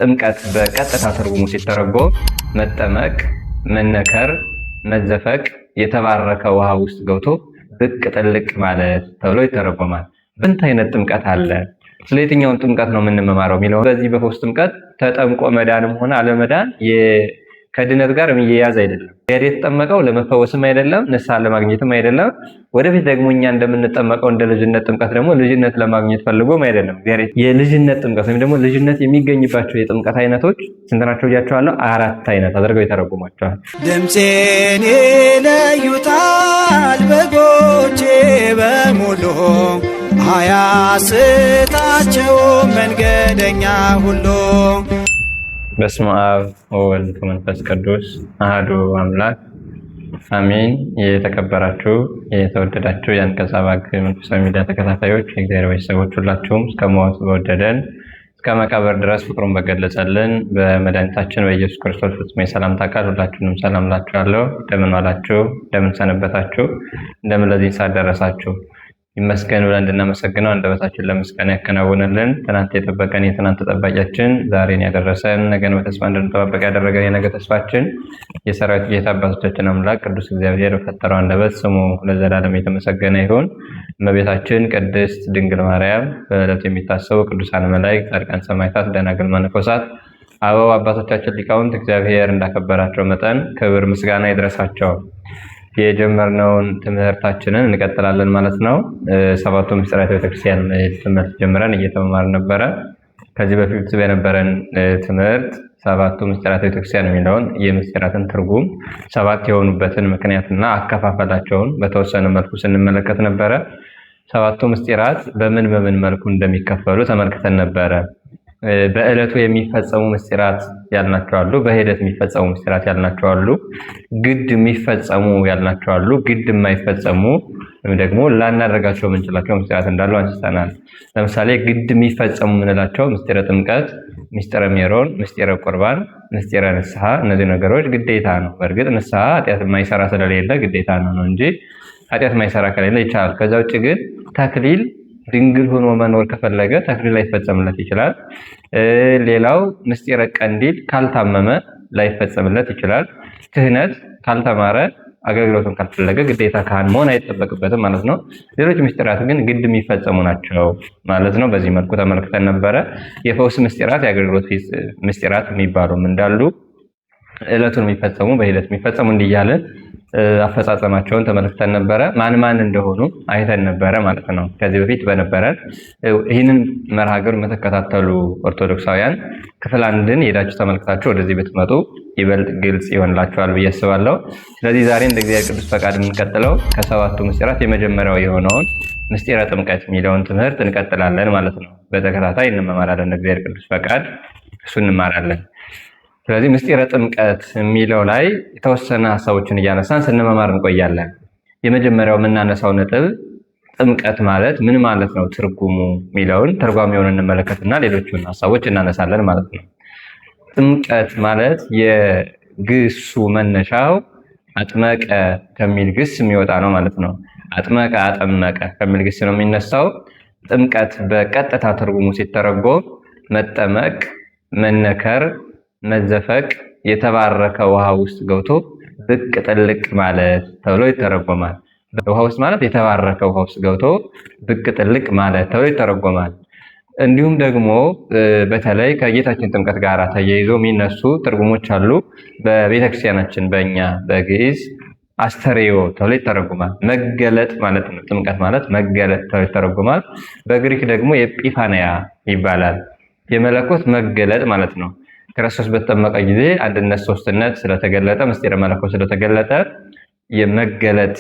ጥምቀት በቀጥታ ትርጉሙ ሲተረጎም መጠመቅ፣ መነከር፣ መዘፈቅ፣ የተባረከ ውሃ ውስጥ ገብቶ ብቅ ጥልቅ ማለት ተብሎ ይተረጎማል። ስንት አይነት ጥምቀት አለ? ስለ የትኛውን ጥምቀት ነው የምንመማረው የሚለው በዚህ በፈውስ ጥምቀት ተጠምቆ መዳንም ሆነ አለመዳን ከድነት ጋር የሚያያዝ አይደለም። የተጠመቀው ለመፈወስም አይደለም፣ ንስሐ ለማግኘትም አይደለም። ወደፊት ደግሞ እኛ እንደምንጠመቀው እንደ ልጅነት ጥምቀት ደግሞ ልጅነት ለማግኘት ፈልጎም አይደለም። የልጅነት ጥምቀት ወይም ደግሞ ልጅነት የሚገኝባቸው የጥምቀት አይነቶች ስንት ናቸው ብያቸዋለሁ? አራት አይነት አድርገው ይተረጉሟቸዋል። ድምፄን ይለዩታል በጎቼ በሙሉ አያስታቸው መንገደኛ ሁሉ። በስመ አብ ወወልድ ወመንፈስ ቅዱስ አሐዱ አምላክ አሜን። የተከበራችሁ የተወደዳችሁ የአንቀጸ አባግ መንፈሳዊ ሚዲያ ተከታታዮች፣ የእግዚአብሔር ቤተሰቦች፣ ሁላችሁም እስከ ሞት በወደደን እስከ መቃብር ድረስ ፍቅሩን በገለጸልን በመድኃኒታችን በኢየሱስ ክርስቶስ ፍጹም የሰላምታ ቃል ሁላችሁንም ሰላም እላችኋለሁ። እንደምን ዋላችሁ? እንደምን ሰነበታችሁ? እንደምን ለዚህ ሰዓት ደረሳችሁ? ይመስገን ብለን እንድናመሰግነው አንደበታችን ለምስጋና ያከናውንልን። ትናንት የጠበቀን የትናንት ተጠባቂያችን፣ ዛሬን ያደረሰን፣ ነገን በተስፋ እንድንጠባበቅ ያደረገን የነገ ተስፋችን፣ የሰራዊት ጌታ አባቶቻችን አምላክ ቅዱስ እግዚአብሔር በፈጠረው አንደበት ስሙ ለዘላለም የተመሰገነ ይሁን። እመቤታችን ቅድስት ድንግል ማርያም፣ በዕለቱ የሚታሰቡ ቅዱሳን መላእክት፣ ጻድቃን፣ ሰማዕታት፣ ደናግል፣ መነኮሳት፣ አበው አባቶቻችን ሊቃውንት እግዚአብሔር እንዳከበራቸው መጠን ክብር ምስጋና ይድረሳቸው። የጀመርነውን ትምህርታችንን እንቀጥላለን ማለት ነው። ሰባቱ ምስጢራት ቤተክርስቲያን ትምህርት ጀምረን እየተመማርን ነበረ። ከዚህ በፊት በነበረን ትምህርት ሰባቱ ምስጢራት ቤተክርስቲያን የሚለውን የምስጢራትን ትርጉም፣ ሰባት የሆኑበትን ምክንያትና አከፋፈላቸውን በተወሰነ መልኩ ስንመለከት ነበረ። ሰባቱ ምስጢራት በምን በምን መልኩ እንደሚከፈሉ ተመልክተን ነበረ። በዕለቱ የሚፈጸሙ ምስጢራት ያልናቸው አሉ። በሂደት የሚፈጸሙ ምስጢራት ያልናቸው አሉ። ግድ የሚፈጸሙ ያልናቸው አሉ። ግድ የማይፈጸሙ ወይም ደግሞ ላናደርጋቸው የምንችላቸው ምስጢራት እንዳሉ አንስተናል። ለምሳሌ ግድ የሚፈጸሙ የምንላቸው ምስጢረ ጥምቀት፣ ምስጢረ ሜሮን፣ ምስጢረ ቁርባን፣ ምስጢረ ንስሐ፣ እነዚህ ነገሮች ግዴታ ነው። በእርግጥ ንስሐ ኃጢአት የማይሰራ ስለሌለ ግዴታ ነው እንጂ ኃጢአት የማይሰራ ከሌለ ይቻላል። ከዛ ውጭ ግን ተክሊል ድንግል ሆኖ መኖር ከፈለገ ተክሊል ላይፈጸምለት ይችላል። ሌላው ምስጢረ ቀንዲል ካልታመመ ላይፈጸምለት ይችላል። ክህነት ካልተማረ፣ አገልግሎቱን ካልፈለገ ግዴታ ካህን መሆን አይጠበቅበትም ማለት ነው። ሌሎች ምስጢራት ግን ግድ የሚፈጸሙ ናቸው ማለት ነው። በዚህ መልኩ ተመልክተን ነበረ። የፈውስ ምስጢራት፣ የአገልግሎት ምስጢራት የሚባሉም እንዳሉ፣ ዕለቱን የሚፈጸሙ፣ በሂደት የሚፈጸሙ እንዲያለን አፈጻጸማቸውን ተመልክተን ነበረ። ማን ማን እንደሆኑ አይተን ነበረ ማለት ነው። ከዚህ በፊት በነበረን ይህንን መርሃ ግብር የምትከታተሉ ኦርቶዶክሳውያን ክፍል አንድን ሄዳችሁ ተመልክታችሁ ወደዚህ ብትመጡ ይበልጥ ግልጽ ይሆንላችኋል ብዬ አስባለሁ። ስለዚህ ዛሬ እንደ እግዚአብሔር ቅዱስ ፈቃድ የምንቀጥለው ከሰባቱ ምስጢራት የመጀመሪያው የሆነውን ምስጢረ ጥምቀት የሚለውን ትምህርት እንቀጥላለን ማለት ነው። በተከታታይ እንመማራለን። እንደ እግዚአብሔር ቅዱስ ፈቃድ እሱ እንማራለን። ስለዚህ ምስጢረ ጥምቀት የሚለው ላይ የተወሰነ ሀሳቦችን እያነሳን ስንመማር እንቆያለን። የመጀመሪያው የምናነሳው ነጥብ ጥምቀት ማለት ምን ማለት ነው፣ ትርጉሙ የሚለውን ትርጓሜውን እንመለከትና ሌሎቹን ሀሳቦች እናነሳለን ማለት ነው። ጥምቀት ማለት የግሱ መነሻው አጥመቀ ከሚል ግስ የሚወጣ ነው ማለት ነው። አጥመቀ፣ አጠመቀ ከሚል ግስ ነው የሚነሳው። ጥምቀት በቀጥታ ትርጉሙ ሲተረጎም መጠመቅ፣ መነከር፣ መዘፈቅ፣ የተባረከ ውሃ ውስጥ ገብቶ ብቅ ጥልቅ ማለት ተብሎ ይተረጎማል። ውሃ ውስጥ ማለት የተባረከ ውሃ ውስጥ ገብቶ ብቅ ጥልቅ ማለት ተብሎ ይተረጎማል። እንዲሁም ደግሞ በተለይ ከጌታችን ጥምቀት ጋር ተያይዞ የሚነሱ ትርጉሞች አሉ። በቤተክርስቲያናችን በእኛ በግዕዝ አስተሬዮ ተብሎ ይተረጎማል። መገለጥ ማለት ነው። ጥምቀት ማለት መገለጥ ተብሎ ይተረጎማል። በግሪክ ደግሞ ኤጲፋንያ ይባላል። የመለኮት መገለጥ ማለት ነው። ክርስቶስ በተጠመቀ ጊዜ አንድነት ሶስትነት ስለተገለጠ፣ ምስጢረ መለኮት ስለተገለጠ የመገለጥ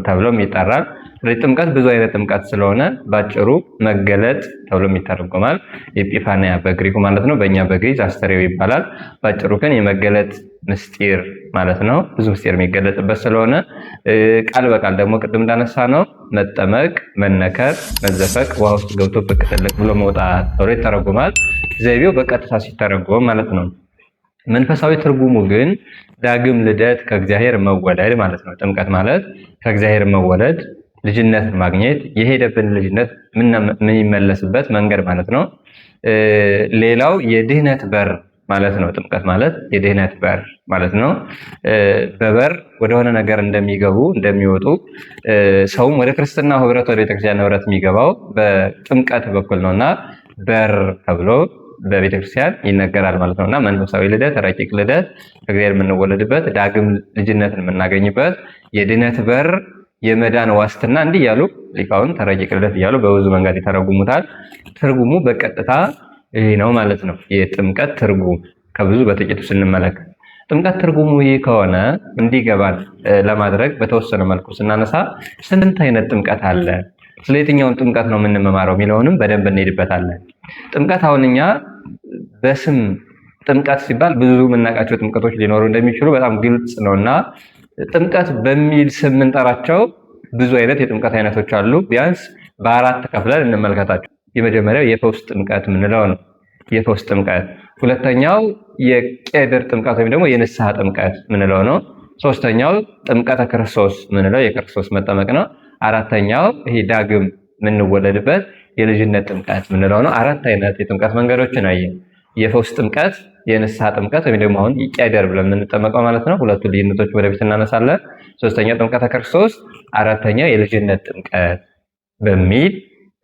ተብሎም ይጠራል። ስለዚህ ጥምቀት ብዙ አይነት ጥምቀት ስለሆነ ባጭሩ መገለጥ ተብሎም ይተረጎማል። ኤጲፋንያ በግሪኩ ማለት ነው። በእኛ በግዕዝ አስተሬዮ ይባላል። ባጭሩ ግን የመገለጥ ምስጢር ማለት ነው። ብዙ ምስጢር የሚገለጥበት ስለሆነ ቃል በቃል ደግሞ ቅድም እንዳነሳ ነው መጠመቅ፣ መነከር፣ መዘፈቅ፣ ውሃ ውስጥ ገብቶ ብቅ ጥልቅ ብሎ መውጣት ተብሎ ይተረጎማል። ዘይቤው በቀጥታ ሲተረጎም ማለት ነው። መንፈሳዊ ትርጉሙ ግን ዳግም ልደት፣ ከእግዚአብሔር መወለድ ማለት ነው። ጥምቀት ማለት ከእግዚአብሔር መወለድ፣ ልጅነት ማግኘት፣ የሄደብን ልጅነት የሚመለስበት መንገድ ማለት ነው። ሌላው የድህነት በር ማለት ነው። ጥምቀት ማለት የድህነት በር ማለት ነው። በበር ወደሆነ ነገር እንደሚገቡ እንደሚወጡ ሰውም ወደ ክርስትና ህብረት ወደ ቤተክርስቲያን ህብረት የሚገባው በጥምቀት በኩል ነውና በር ተብሎ በቤተክርስቲያን ይነገራል ማለት ነውና መንፈሳዊ ልደት፣ ረቂቅ ልደት፣ ከእግዚአብሔር የምንወለድበት፣ ዳግም ልጅነትን የምናገኝበት የድነት በር፣ የመዳን ዋስትና እንዲህ እያሉ ሊቃውንት ረቂቅ ልደት እያሉ በብዙ መንገድ ይተረጉሙታል። ትርጉሙ በቀጥታ ይሄ ነው ማለት ነው። የጥምቀት ትርጉም ከብዙ በጥቂቱ ስንመለከት ጥምቀት ትርጉሙ ይህ ከሆነ እንዲገባን ለማድረግ በተወሰነ መልኩ ስናነሳ ስንት አይነት ጥምቀት አለ? ስለ የትኛውን ጥምቀት ነው የምንመማረው የሚለውንም በደንብ እንሄድበታለን። ጥምቀት አሁን እኛ በስም ጥምቀት ሲባል ብዙ የምናውቃቸው ጥምቀቶች ሊኖሩ እንደሚችሉ በጣም ግልጽ ነውና ጥምቀት በሚል ስም የምንጠራቸው ብዙ አይነት የጥምቀት አይነቶች አሉ። ቢያንስ በአራት ከፍለን እንመልከታቸው። የመጀመሪያው የፈውስ ጥምቀት የምንለው ነው። የፈውስ ጥምቀት። ሁለተኛው የቄደር ጥምቀት ወይም ደግሞ የንስሐ ጥምቀት የምንለው ነው። ሶስተኛው ጥምቀተ ክርስቶስ የምንለው የክርስቶስ መጠመቅ ነው። አራተኛው ይሄ ዳግም የምንወለድበት የልጅነት ጥምቀት የምንለው ነው። አራት አይነት የጥምቀት መንገዶችን አየን። የፈውስ ጥምቀት፣ የንስሐ ጥምቀት ወይም ደግሞ አሁን ቄደር ብለን የምንጠመቀው ማለት ነው። ሁለቱ ልዩነቶች ወደፊት እናነሳለን። ሶስተኛው ጥምቀተ ክርስቶስ፣ አራተኛው የልጅነት ጥምቀት በሚል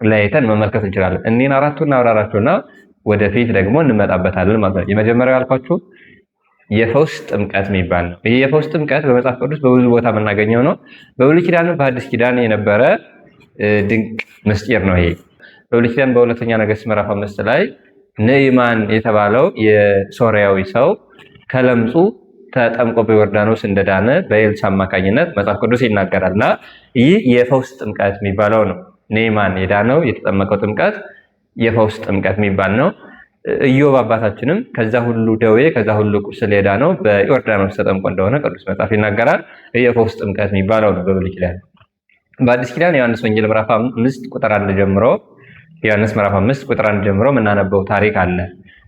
ለይተን መመልከት እንችላለን። እኒህን አራቱን እናብራራቸውና ወደፊት ደግሞ እንመጣበታለን ማለት ነው። የመጀመሪያው ያልኳችሁ የፈውስ ጥምቀት የሚባል ነው። ይህ የፈውስ ጥምቀት በመጽሐፍ ቅዱስ በብዙ ቦታ የምናገኘው ነው። በብሉይ ኪዳን በአዲስ ኪዳን የነበረ ድንቅ ምስጢር ነው። ይሄ በብሉይ ኪዳን በሁለተኛ ነገሥት ምዕራፍ 5 ላይ ንዕማን የተባለው የሶርያዊ ሰው ከለምጹ ተጠምቆ በዮርዳኖስ እንደዳነ በኤልሳዕ አማካኝነት መጽሐፍ ቅዱስ ይናገራልና ይህ የፈውስ ጥምቀት የሚባለው ነው። ንዕማን የዳነው የተጠመቀው ጥምቀት የፈውስ ጥምቀት የሚባል ነው። ኢዮብ አባታችንም ከዛ ሁሉ ደዌ ከዛ ሁሉ ቁስል የዳነው በዮርዳኖስ ተጠምቆ እንደሆነ ቅዱስ መጽሐፍ ይናገራል። የፈውስ ጥምቀት የሚባለው ነው በብሉይ ኪዳን። በአዲስ ኪዳን ዮሐንስ ወንጌል ምዕራፍ 5 ቁጥር 1 ጀምሮ ዮሐንስ ምዕራፍ 5 ቁጥር 1 ጀምሮ የምናነበው ታሪክ አለ።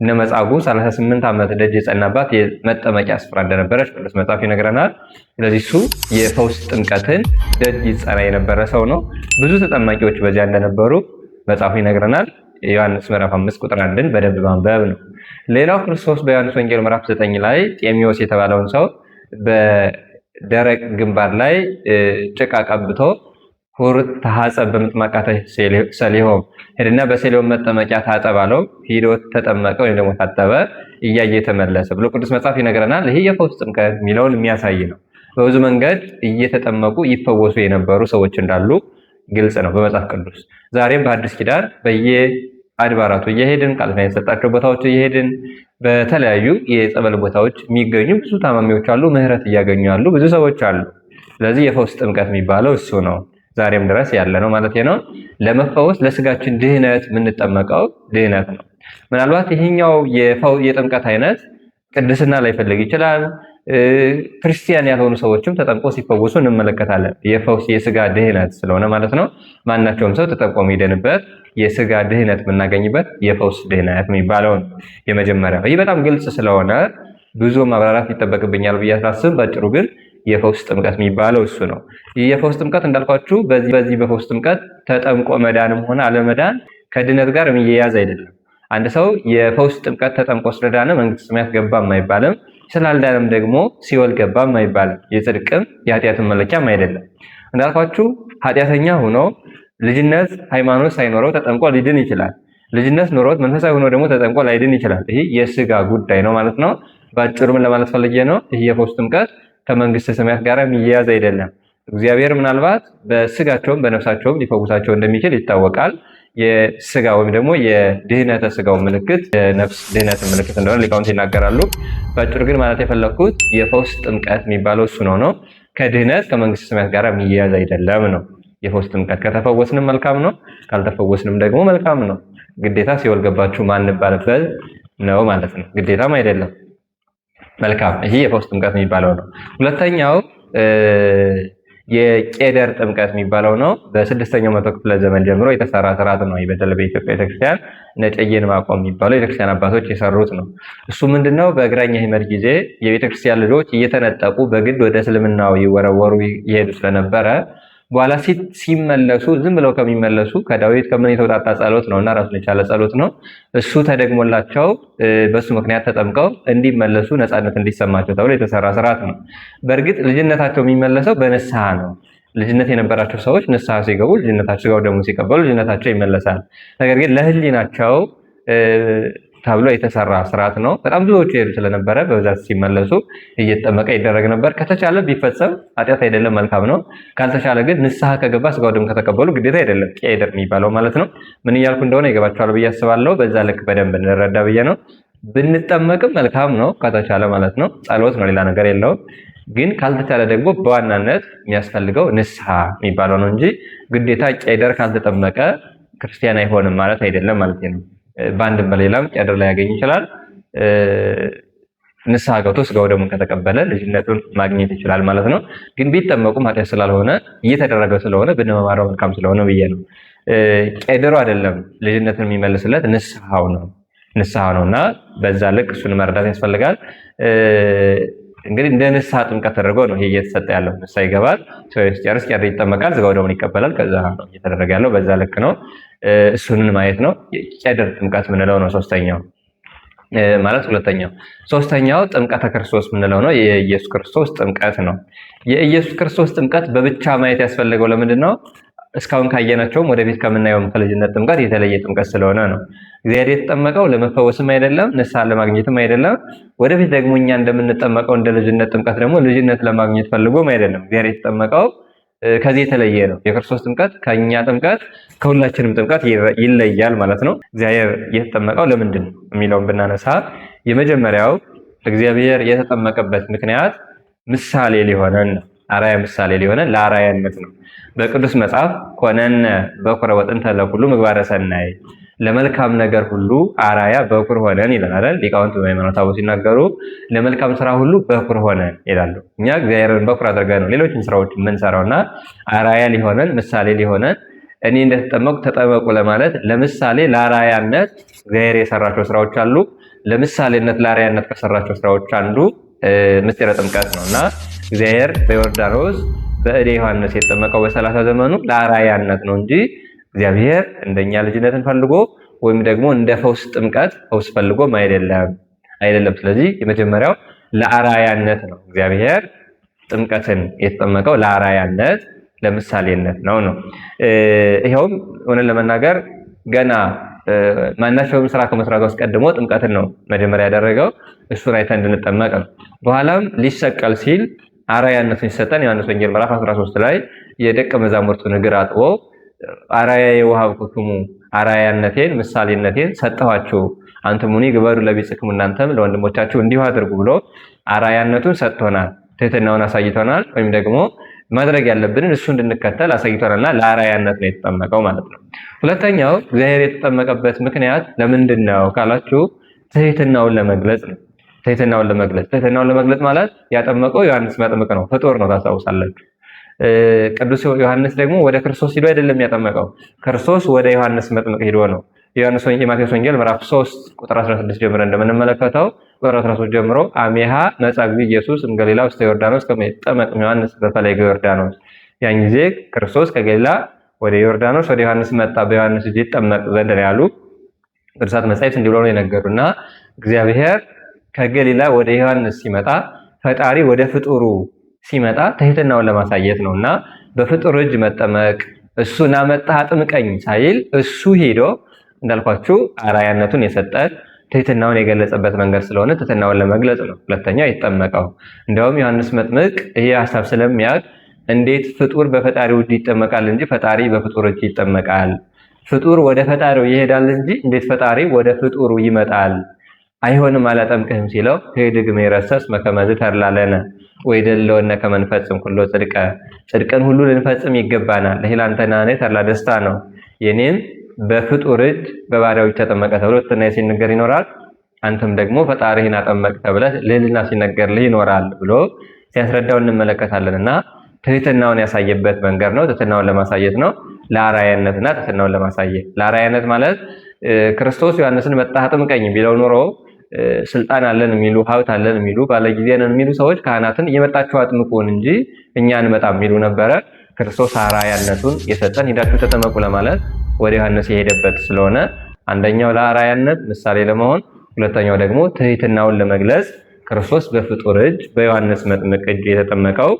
እነ መጻጉዕ 38 ዓመት ደጅ የጸናባት የመጠመቂያ ስፍራ እንደነበረች ቅዱስ መጽሐፍ ይነግረናል። ስለዚህ እሱ የፈውስ ጥምቀትን ደጅ ይጸና የነበረ ሰው ነው። ብዙ ተጠማቂዎች በዚያ እንደነበሩ መጽሐፉ ይነግረናል። ዮሐንስ ምዕራፍ 5 ቁጥር 1ን በደንብ ማንበብ ነው። ሌላው ክርስቶስ በዮሐንስ ወንጌል ምዕራፍ 9 ላይ ጤሚዎስ የተባለውን ሰው በደረቅ ግንባር ላይ ጭቃ ቀብቶ ሁር ተሐጸብ በምጥማቃተ ሰሊሆም፣ ሄድና በሰሊሆም መጠመቂያ ታጠብ አለው። ሂዶ ተጠመቀ ወይም ደግሞ ታጠበ፣ እያየ ተመለሰ ብሎ ቅዱስ መጽሐፍ ይነግረናል። ይሄ የፈውስ ጥምቀት የሚለውን የሚያሳይ ነው። በብዙ መንገድ እየተጠመቁ ይፈወሱ የነበሩ ሰዎች እንዳሉ ግልጽ ነው በመጽሐፍ ቅዱስ። ዛሬም በአዲስ ኪዳን በየአድባራቱ እየሄድን ቃል ኪዳን የተሰጣቸው ቦታዎች እየሄድን በተለያዩ የጸበል ቦታዎች የሚገኙ ብዙ ታማሚዎች አሉ። ምህረት እያገኙ ያሉ ብዙ ሰዎች አሉ። ስለዚህ የፈውስ ጥምቀት የሚባለው እሱ ነው። ዛሬም ድረስ ያለ ነው ማለት ነው። ለመፈወስ ለስጋችን ድህነት የምንጠመቀው ድህነት ነው። ምናልባት ይሄኛው የጥምቀት አይነት ቅድስና ላይፈልግ ይችላል። ክርስቲያን ያልሆኑ ሰዎችም ተጠምቆ ሲፈወሱ እንመለከታለን። የፈውስ የስጋ ድህነት ስለሆነ ማለት ነው። ማናቸውም ሰው ተጠምቆ የሚድንበት የስጋ ድህነት የምናገኝበት የፈውስ ድህነት የሚባለው ነው የመጀመሪያው። ይህ በጣም ግልጽ ስለሆነ ብዙ ማብራራት ይጠበቅብኛል ብዬ አላስብም። ባጭሩ ግን የፈውስ ጥምቀት የሚባለው እሱ ነው። ይህ የፈውስ ጥምቀት እንዳልኳችሁ በዚህ በፈውስ ጥምቀት ተጠምቆ መዳንም ሆነ አለመዳን ከድነት ጋር የሚያያዝ አይደለም። አንድ ሰው የፈውስ ጥምቀት ተጠምቆ ስለዳነ መንግስተ ሰማያት ገባም አይባልም። ስላልዳነም ደግሞ ሲኦል ገባም አይባልም። የጽድቅም የኃጢአትም መለኪያም አይደለም። እንዳልኳችሁ ኃጢአተኛ ሆኖ ልጅነት ሃይማኖት ሳይኖረው ተጠምቆ ሊድን ይችላል። ልጅነት ኖሮት መንፈሳዊ ሆኖ ደግሞ ተጠምቆ ላይድን ይችላል። ይህ የስጋ ጉዳይ ነው ማለት ነው። ባጭሩ ምን ለማለት ፈልጌ ነው? ይህ የፈውስ ጥምቀት ከመንግስተ ሰማያት ጋር የሚያያዝ አይደለም። እግዚአብሔር ምናልባት በስጋቸውም በነፍሳቸውም ሊፈውሳቸው እንደሚችል ይታወቃል። የስጋ ወይም ደግሞ የድህነተ ስጋው ምልክት የነፍስ ድህነት ምልክት እንደሆነ ሊቃውንት ይናገራሉ። ባጭሩ ግን ማለት የፈለኩት የፈውስ ጥምቀት የሚባለው እሱ ነው። ከድህነት ከመንግስተ ሰማያት ጋር የሚያያዝ አይደለም ነው። የፈውስ ጥምቀት ከተፈወስንም መልካም ነው፣ ካልተፈወስንም ደግሞ መልካም ነው። ግዴታ ሲኦል ገባችሁ ማንባልበት ነው ማለት ነው። ግዴታም አይደለም። መልካም፣ ይሄ የፈውስ ጥምቀት የሚባለው ነው። ሁለተኛው የቄደር ጥምቀት የሚባለው ነው። በ6ኛው መቶ ክፍለ ዘመን ጀምሮ የተሰራ ስርዓት ነው። በተለይ በኢትዮጵያ ቤተክርስቲያን ነጨየን ማቆም የሚባለው የቤተክርስቲያን አባቶች የሰሩት ነው። እሱ ምንድነው? በግራኝ አህመድ ጊዜ የቤተክርስቲያን ልጆች እየተነጠቁ በግድ ወደ እስልምናው ይወረወሩ ይሄዱ ስለነበረ በኋላ ሲመለሱ ዝም ብለው ከሚመለሱ ከዳዊት ከምን የተውጣጣ ጸሎት ነው እና ራሱን የቻለ ጸሎት ነው። እሱ ተደግሞላቸው በእሱ ምክንያት ተጠምቀው እንዲመለሱ ነፃነት እንዲሰማቸው ተብሎ የተሰራ ስርዓት ነው። በእርግጥ ልጅነታቸው የሚመለሰው በንስሐ ነው። ልጅነት የነበራቸው ሰዎች ንስሐ ሲገቡ ልጅነታቸው ስጋው ደግሞ ሲቀበሉ ልጅነታቸው ይመለሳል። ነገር ግን ለሕሊናቸው ተብሎ የተሰራ ስርዓት ነው። በጣም ብዙዎቹ ይሄዱ ስለነበረ በብዛት ሲመለሱ እየተጠመቀ ይደረግ ነበር። ከተቻለ ቢፈጸም ኃጢአት አይደለም፣ መልካም ነው። ካልተቻለ ግን ንስሐ ከገባ ስጋው ደም ከተቀበሉ ግዴታ አይደለም፣ ቄደር የሚባለው ማለት ነው። ምን እያልኩ እንደሆነ ይገባቸዋል ብዬ አስባለሁ። በዛ ልክ በደንብ እንረዳ ብዬ ነው። ብንጠመቅም መልካም ነው ከተቻለ ማለት ነው። ጸሎት ነው፣ ሌላ ነገር የለውም። ግን ካልተቻለ ደግሞ በዋናነት የሚያስፈልገው ንስሐ የሚባለው ነው እንጂ ግዴታ ቄደር ካልተጠመቀ ክርስቲያን አይሆንም ማለት አይደለም ማለት ነው። በአንድም በሌላም ቄደር ላይ ያገኝ ይችላል። ንስሐ ገብቶ ስጋው ደሙን ከተቀበለ ልጅነቱን ማግኘት ይችላል ማለት ነው። ግን ቢጠመቁም ኃጢአት ስላልሆነ እየተደረገ ስለሆነ ብንመማረው መልካም ስለሆነ ብዬ ነው። ቄደሩ አይደለም ልጅነትን የሚመልስለት ንስሐው ነው። ንስሐ ነው እና በዛ ልክ እሱን መረዳት ያስፈልጋል። እንግዲህ እንደ ንስሐ ጥምቀት ተደርጎ ነው ይሄ እየተሰጠ ያለው። ንስሐ ይገባል፣ ሰው ሲጨርስ ቄደር ይጠመቃል፣ ስጋው ደሙን ይቀበላል። ከዛ ነው እየተደረገ ያለው። በዛ ልክ ነው። እሱንን ማየት ነው። ቄደር ጥምቀት ምንለው ነው ሶስተኛው ማለት ሁለተኛው። ሶስተኛው ጥምቀተ ክርስቶስ ምንለው ነው። የኢየሱስ ክርስቶስ ጥምቀት ነው። የኢየሱስ ክርስቶስ ጥምቀት በብቻ ማየት ያስፈልገው ለምንድን ነው? እስካሁን ካየናቸውም ወደፊት ከምናየውም ከልጅነት ጥምቀት የተለየ ጥምቀት ስለሆነ ነው። እግዚአብሔር የተጠመቀው ለመፈወስም አይደለም፣ ንስሐ ለማግኘትም አይደለም። ወደፊት ደግሞ እኛ እንደምንጠመቀው እንደ ልጅነት ጥምቀት ደግሞ ልጅነት ለማግኘት ፈልጎም አይደለም። እግዚአብሔር የተጠመቀው ከዚህ የተለየ ነው። የክርስቶስ ጥምቀት ከኛ ጥምቀት ከሁላችንም ጥምቀት ይለያል ማለት ነው። እግዚአብሔር የተጠመቀው ለምንድን ነው የሚለውን ብናነሳ የመጀመሪያው እግዚአብሔር የተጠመቀበት ምክንያት ምሳሌ ሊሆነን ነው። አርአያ ምሳሌ ሊሆነን ለአርአያነት ነው። በቅዱስ መጽሐፍ ኮነነ በኩረ ወጥንተ ለኩሉ ምግባረ ሰናይ፣ ለመልካም ነገር ሁሉ አርአያ በኩር ሆነን ይላል አይደል? ሊቃውንት በሃይማኖት አበው ሲናገሩ ለመልካም ስራ ሁሉ በኩር ሆነን ይላሉ። እኛ እግዚአብሔርን በኩር አድርገን ነው ሌሎችን ስራዎች የምንሰራውና አርአያ ሊሆነን ምሳሌ ሊሆነን እኔ እንደተጠመቁ ተጠመቁ ለማለት ለምሳሌ ለአርአያነት እግዚአብሔር የሰራቸው ስራዎች አሉ። ለምሳሌነት ለአርአያነት ከሰራቸው ስራዎች አንዱ ምስጢረ ጥምቀት ነውና እግዚአብሔር በዮርዳኖስ በእደ ዮሐንስ የተጠመቀው በ30 ዘመኑ ለአርአያነት ነው እንጂ እግዚአብሔር እንደኛ ልጅነትን ፈልጎ ወይም ደግሞ እንደ ፈውስ ጥምቀት ፈውስ ፈልጎም አይደለም። ስለዚህ የመጀመሪያው ለአርአያነት ነው። እግዚአብሔር ጥምቀትን የተጠመቀው ለአርአያነት ለምሳሌነት ነው ነው። ይኸውም እውነት ለመናገር ገና ማናቸውም ስራ ከመስራቱ አስቀድሞ ጥምቀትን ነው መጀመሪያ ያደረገው። እሱን አይተን እንድንጠመቅ ነው። በኋላም ሊሰቀል ሲል አርአያነቱን ሲሰጠን ዮሐንስ ወንጌል ምዕራፍ 13 ላይ የደቀ መዛሙርቱን እግር አጥቦ አርአያዬ ወሀብኩክሙ፣ አርአያነቴን ምሳሌነቴን ሰጠኋችሁ፣ አንትሙኒ ግበሩ ለቢጽክሙ፣ እናንተም ለወንድሞቻችሁ እንዲሁ አድርጉ ብሎ አርአያነቱን ሰጥቶናል። ትህትናውን አሳይቶናል። ወይም ደግሞ ማድረግ ያለብንን እሱ እንድንከተል አሳይቶናልና ለአርአያነት ነው የተጠመቀው ማለት ነው። ሁለተኛው እግዚአብሔር የተጠመቀበት ምክንያት ለምንድን ነው ካላችሁ ትህትናውን ለመግለጽ ነው። ትህትናውን ለመግለጽ ትህትናውን ለመግለጽ ማለት ያጠመቀው ዮሐንስ መጥምቅ ነው፣ ፍጡር ነው፣ ታስታውሳላችሁ። ቅዱስ ዮሐንስ ደግሞ ወደ ክርስቶስ ሂዶ አይደለም ያጠመቀው፣ ክርስቶስ ወደ ዮሐንስ መጥምቅ ሂዶ ነው። ዮሐንስ ወንጌል ማቴዎስ ወንጌል ምዕራፍ 3 ቁጥር 16 ጀምሮ እንደምንመለከተው ቁጥር 13 ጀምሮ አሜሃ መጽአ እግዚእ ኢየሱስ እምገሊላ ውስተ ዮርዳኖስ ከመ ይጠመቅ ዮሐንስ በፈለገ ዮርዳኖስ። ያን ጊዜ ክርስቶስ ከገሊላ ወደ ዮርዳኖስ ወደ ዮሐንስ መጣ፣ በዮሐንስ እጅ ይጠመቅ ዘንድ ነው ያሉ ቅዱሳት መጻሕፍት እንዲህ ብለው ነው የነገሩና እግዚአብሔር ከገሊላ ወደ ዮሐንስ ሲመጣ ፈጣሪ ወደ ፍጡሩ ሲመጣ ትህትናውን ለማሳየት ነውና በፍጡር እጅ መጠመቅ እሱ ናመጣህ አጥምቀኝ ሳይል እሱ ሄዶ እንዳልኳችሁ አርአያነቱን የሰጠ ትህትናውን የገለጸበት መንገድ ስለሆነ ትህትናውን ለመግለጽ ነው። ሁለተኛው የተጠመቀው እንደውም ዮሐንስ መጥምቅ ይሄ ሐሳብ ስለሚያውቅ እንዴት ፍጡር በፈጣሪው እጅ ይጠመቃል እንጂ ፈጣሪ በፍጡር እጅ ይጠመቃል? ፍጡር ወደ ፈጣሪው ይሄዳል እንጂ እንዴት ፈጣሪ ወደ ፍጡሩ ይመጣል? አይሆንም አላጠምቅህም ሲለው ሄድግ መይረሰስ መከመዝ ተርላለነ ወይደለወነ ከመንፈጽም ኩሎ ጽድቀ፣ ጽድቅን ሁሉ ልንፈጽም ይገባናል። ለሂላንተና እኔ ተድላ ደስታ ነው። የኔም በፍጡር እጅ በባሪያዎች ተጠመቀ ተብሎ ትህትና ሲነገር ይኖራል። አንተም ደግሞ ፈጣሪህን አጠመቅ ተብለህ ልዕልና ሲነገርልህ ይኖራል ብሎ ሲያስረዳው እንመለከታለን። እና ትህትናውን ያሳየበት መንገድ ነው። ትህትናውን ለማሳየት ነው። ለአርአያነትና ትህትናውን ለማሳየት ለአርአያነት ማለት ክርስቶስ ዮሐንስን መጣህ አጥምቀኝ ቢለው ኖሮ ስልጣን አለን የሚሉ ሀብት አለን የሚሉ ባለጊዜ ነን የሚሉ ሰዎች ካህናትን እየመጣችሁ አጥምቁን እንጂ እኛ አንመጣም የሚሉ ነበረ። ክርስቶስ አርአያነቱን የሰጠን ሂዳችሁ ተጠመቁ ለማለት ወደ ዮሐንስ የሄደበት ስለሆነ አንደኛው ለአርአያነት ምሳሌ ለመሆን፣ ሁለተኛው ደግሞ ትህትናውን ለመግለጽ ክርስቶስ በፍጡር እጅ በዮሐንስ መጥምቅ እጅ የተጠመቀው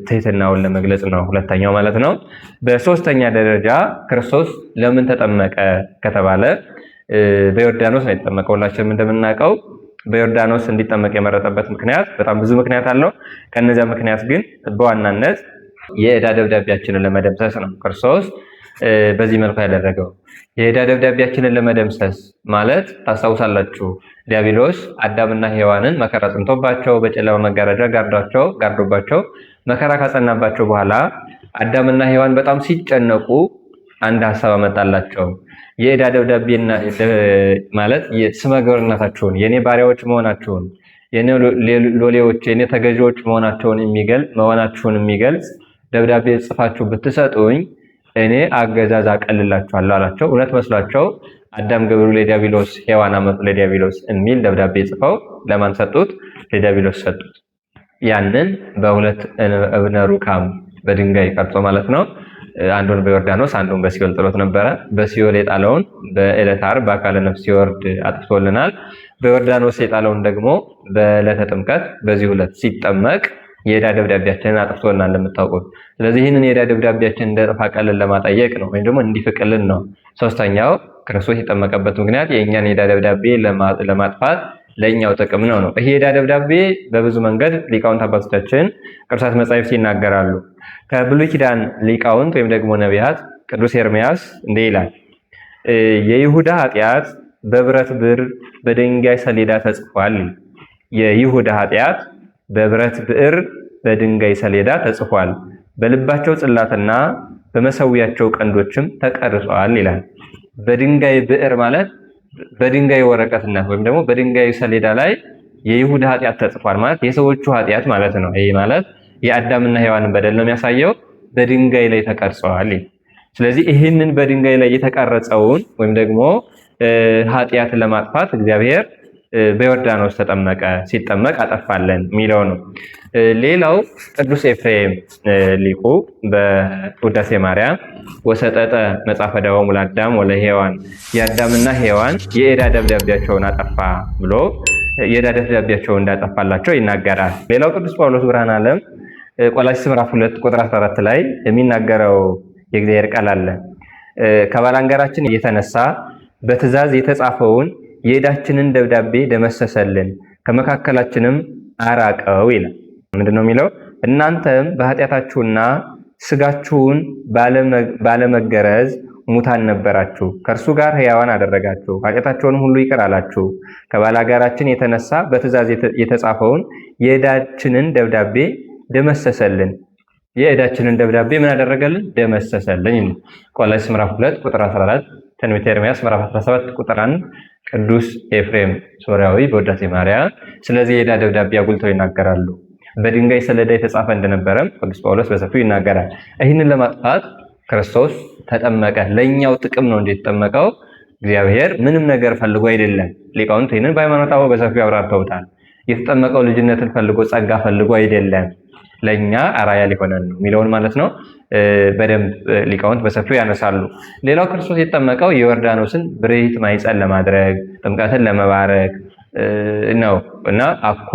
ትህትናውን ለመግለጽ ነው። ሁለተኛው ማለት ነው። በሶስተኛ ደረጃ ክርስቶስ ለምን ተጠመቀ ከተባለ በዮርዳኖስ ነው የተጠመቀው። ሁላችንም እንደምናውቀው በዮርዳኖስ እንዲጠመቅ የመረጠበት ምክንያት በጣም ብዙ ምክንያት አለው። ከነዚያ ምክንያት ግን በዋናነት የዕዳ ደብዳቤያችንን ለመደምሰስ ነው። ክርስቶስ በዚህ መልኩ ያደረገው የዕዳ ደብዳቤያችንን ለመደምሰስ ማለት ታስታውሳላችሁ፣ ዲያብሎስ አዳምና ሔዋንን መከራ ጽንቶባቸው በጨለማ መጋረጃ ጋርዶባቸው መከራ ካጸናባቸው በኋላ አዳምና ሔዋን በጣም ሲጨነቁ አንድ ሀሳብ አመጣላቸው። የዕዳ ደብዳቤና ማለት የስመ ግብርነታችሁን የኔ ባሪያዎች መሆናችሁን የኔ ሎሌዎች የኔ ተገዢዎች መሆናችሁን የሚገልጽ ደብዳቤ ጽፋችሁ ብትሰጡኝ እኔ አገዛዝ አቀልላችኋለሁ አላቸው። እውነት መስሏቸው አዳም ገብሩ ለዲያብሎስ ሔዋን አመጡ ለዲያብሎስ የሚል ደብዳቤ ጽፈው ለማን ሰጡት? ለዲያብሎስ ሰጡት። ያንን በሁለት እብነ ሩካም በድንጋይ ቀርጾ ማለት ነው። አንዱን በዮርዳኖስ አንዱን በሲኦል ጥሎት ነበረ። በሲኦል የጣለውን በዕለተ ዓርብ በአካለ ነፍስ ሲወርድ አጥፍቶልናል። በዮርዳኖስ የጣለውን ደግሞ በዕለተ ጥምቀት በዚህ ዕለት ሲጠመቅ የዕዳ ደብዳቤያችንን አጥፍቶልናል እንደምታውቁት። ስለዚህ ይህንን የዕዳ ደብዳቤያችንን እንደጠፋ ቀልን ለማጠየቅ ነው፣ ወይም ደግሞ እንዲፍቅልን ነው። ሶስተኛው ክርስቶስ የጠመቀበት ምክንያት የእኛን የዕዳ ደብዳቤ ለማጥፋት ለእኛው ጥቅም ነው። ይሄ የዕዳ ደብዳቤ በብዙ መንገድ ሊቃውንት አባቶቻችን ቅዱሳት መጻሕፍት ይናገራሉ። ከብሉይ ኪዳን ሊቃውንት ወይም ደግሞ ነቢያት ቅዱስ ኤርምያስ እንዲህ ይላል፣ የይሁዳ ኃጢአት በብረት ብዕር በድንጋይ ሰሌዳ ተጽፏል። የይሁዳ ኃጢአት በብረት ብዕር በድንጋይ ሰሌዳ ተጽፏል፣ በልባቸው ጽላትና በመሰዊያቸው ቀንዶችም ተቀርጿል ይላል። በድንጋይ ብዕር ማለት በድንጋይ ወረቀትነት ወይም ደግሞ በድንጋይ ሰሌዳ ላይ የይሁዳ ኃጢአት ተጽፏል ማለት የሰዎቹ ኃጢአት ማለት ነው። ይሄ ማለት የአዳምና ሔዋንን በደል ነው የሚያሳየው። በድንጋይ ላይ ተቀርጸዋል። ስለዚህ ይህንን በድንጋይ ላይ የተቀረጸውን ወይም ደግሞ ኃጢአትን ለማጥፋት እግዚአብሔር በዮርዳኖስ ተጠመቀ፣ ሲጠመቅ አጠፋለን የሚለው ነው። ሌላው ቅዱስ ኤፍሬም ሊቁ በውዳሴ ማርያም ወሰጠጠ መጽሐፈ ዳወሙ ለአዳም ወለሔዋን የአዳምና ሔዋን የዕዳ ደብዳቤያቸውን አጠፋ ብሎ የዕዳ ደብዳቤያቸውን እንዳጠፋላቸው ይናገራል። ሌላው ቅዱስ ጳውሎስ ብርሃነ ዓለም ቆላስይስ ምዕራፍ 2 ቁጥር 14 ላይ የሚናገረው የእግዚአብሔር ቃል አለ። ከባላንጋራችን የተነሳ በትእዛዝ የተጻፈውን የዕዳችንን ደብዳቤ ደመሰሰልን ከመካከላችንም አራቀው ይላል። ምንድነው የሚለው? እናንተም በኃጢአታችሁና ስጋችሁን ባለመገረዝ ሙታን ነበራችሁ፣ ከእርሱ ጋር ሕያዋን አደረጋችሁ፣ ኃጢአታቸውንም ሁሉ ይቅር አላችሁ። ከባላጋራችን የተነሳ በትእዛዝ የተጻፈውን የዕዳችንን ደብዳቤ ደመሰሰልን። የዕዳችንን ደብዳቤ ምን አደረገልን? ደመሰሰልን። ቆላስይስ ምዕራፍ 2 ቁጥር 14፣ ትንቢተ ኤርምያስ ምዕራፍ 17 ቁጥር 1፣ ቅዱስ ኤፍሬም ሶርያዊ በውዳሴ ማርያም ስለዚህ የዕዳ ደብዳቤ አጉልተው ይናገራሉ። በድንጋይ ሰሌዳ የተጻፈ እንደነበረም ቅዱስ ጳውሎስ በሰፊው ይናገራል። ይህንን ለማጥፋት ክርስቶስ ተጠመቀ። ለኛው ጥቅም ነው እንጂ የተጠመቀው እግዚአብሔር ምንም ነገር ፈልጎ አይደለም። ሊቃውንት ይህንን በሃይማኖት አበው በሰፊው አብራርተውታል። የተጠመቀው ልጅነትን ፈልጎ ጸጋ ፈልጎ አይደለም፣ ለኛ አራያ ሊሆነን ነው የሚለውን ማለት ነው። በደንብ ሊቃውንት በሰፊው ያነሳሉ። ሌላው ክርስቶስ የተጠመቀው የዮርዳኖስን ብርህት ማኅፀን ለማድረግ ጥምቀትን ለመባረክ ነው እና አኮ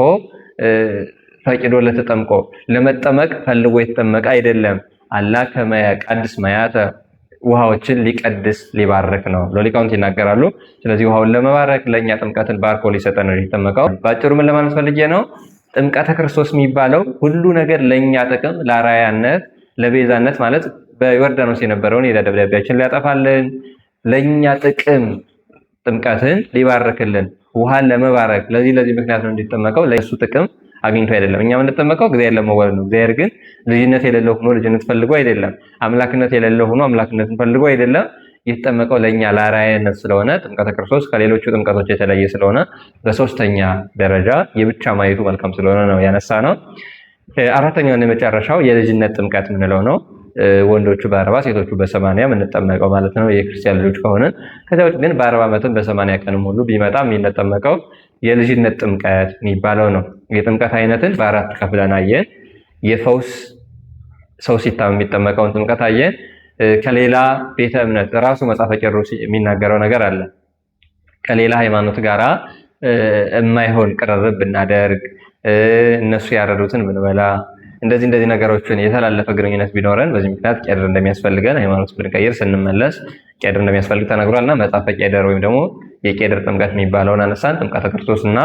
ፈቂዶ ለተጠምቆ ለመጠመቅ ፈልጎ የተጠመቀ አይደለም። አላ ከመ ያቀድስ ማያተ ውሃዎችን ሊቀድስ ሊባርክ ነው ብሎ ሊቃውንት ይናገራሉ። ስለዚህ ውሃውን ለመባረክ ለእኛ ጥምቀትን ባርኮ ሊሰጠን ነው የተጠመቀው። ባጭሩ ምን ለማለት ፈልጌ ነው? ጥምቀተ ክርስቶስ የሚባለው ሁሉ ነገር ለእኛ ጥቅም ለአርአያነት ለቤዛነት ማለት በዮርዳኖስ የነበረውን የዕዳ ደብዳቤያችን ሊያጠፋልን ለእኛ ጥቅም ጥምቀትን ሊባርክልን ውሃን ለመባረክ ለዚህ ለዚህ ምክንያት ነው እንዲጠመቀው ለእሱ ጥቅም አግኝቶ አይደለም። እኛ የምንጠመቀው እግዚአብሔር ለመወለድ ነው። እግዚአብሔር ግን ልጅነት የሌለው ሆኖ ልጅነት ፈልጎ አይደለም። አምላክነት የሌለው ሆኖ አምላክነትን ፈልጎ አይደለም። የተጠመቀው ለእኛ ለአርአያነት ስለሆነ ጥምቀተ ክርስቶስ ከሌሎቹ ጥምቀቶች የተለየ ስለሆነ በሶስተኛ ደረጃ የብቻ ማየቱ መልካም ስለሆነ ነው ያነሳ ነው። አራተኛውን የመጨረሻው የልጅነት ጥምቀት የምንለው ነው። ወንዶቹ በ40 ሴቶቹ በ80 የምንጠመቀው ማለት ነው የክርስቲያን ልጆች ከሆነን። ከዚያ ውጭ ግን በ40 ዓመትም በ80 ቀንም ሁሉ ቢመጣ የሚጠመቀው የልጅነት ጥምቀት የሚባለው ነው። የጥምቀት አይነትን በአራት ከፍለን አየን። የፈውስ ሰው ሲታመም የሚጠመቀውን ጥምቀት አየን። ከሌላ ቤተ እምነት ራሱ መጽሐፈ ቄርሎስ የሚናገረው ነገር አለ። ከሌላ ሃይማኖት ጋራ የማይሆን ቅርርብ ብናደርግ፣ እነሱ ያረዱትን ብንበላ፣ እንደዚህ እንደዚህ ነገሮችን የተላለፈ ግንኙነት ቢኖረን በዚህ ምክንያት ቄደር እንደሚያስፈልገን፣ ሃይማኖት ብንቀይር ስንመለስ ቄደር እንደሚያስፈልግ ተነግሯል። እና መጽሐፈ ቄደር ወይም ደግሞ የቄደር ጥምቀት የሚባለውን አነሳን። ጥምቀተ ክርስቶስ እና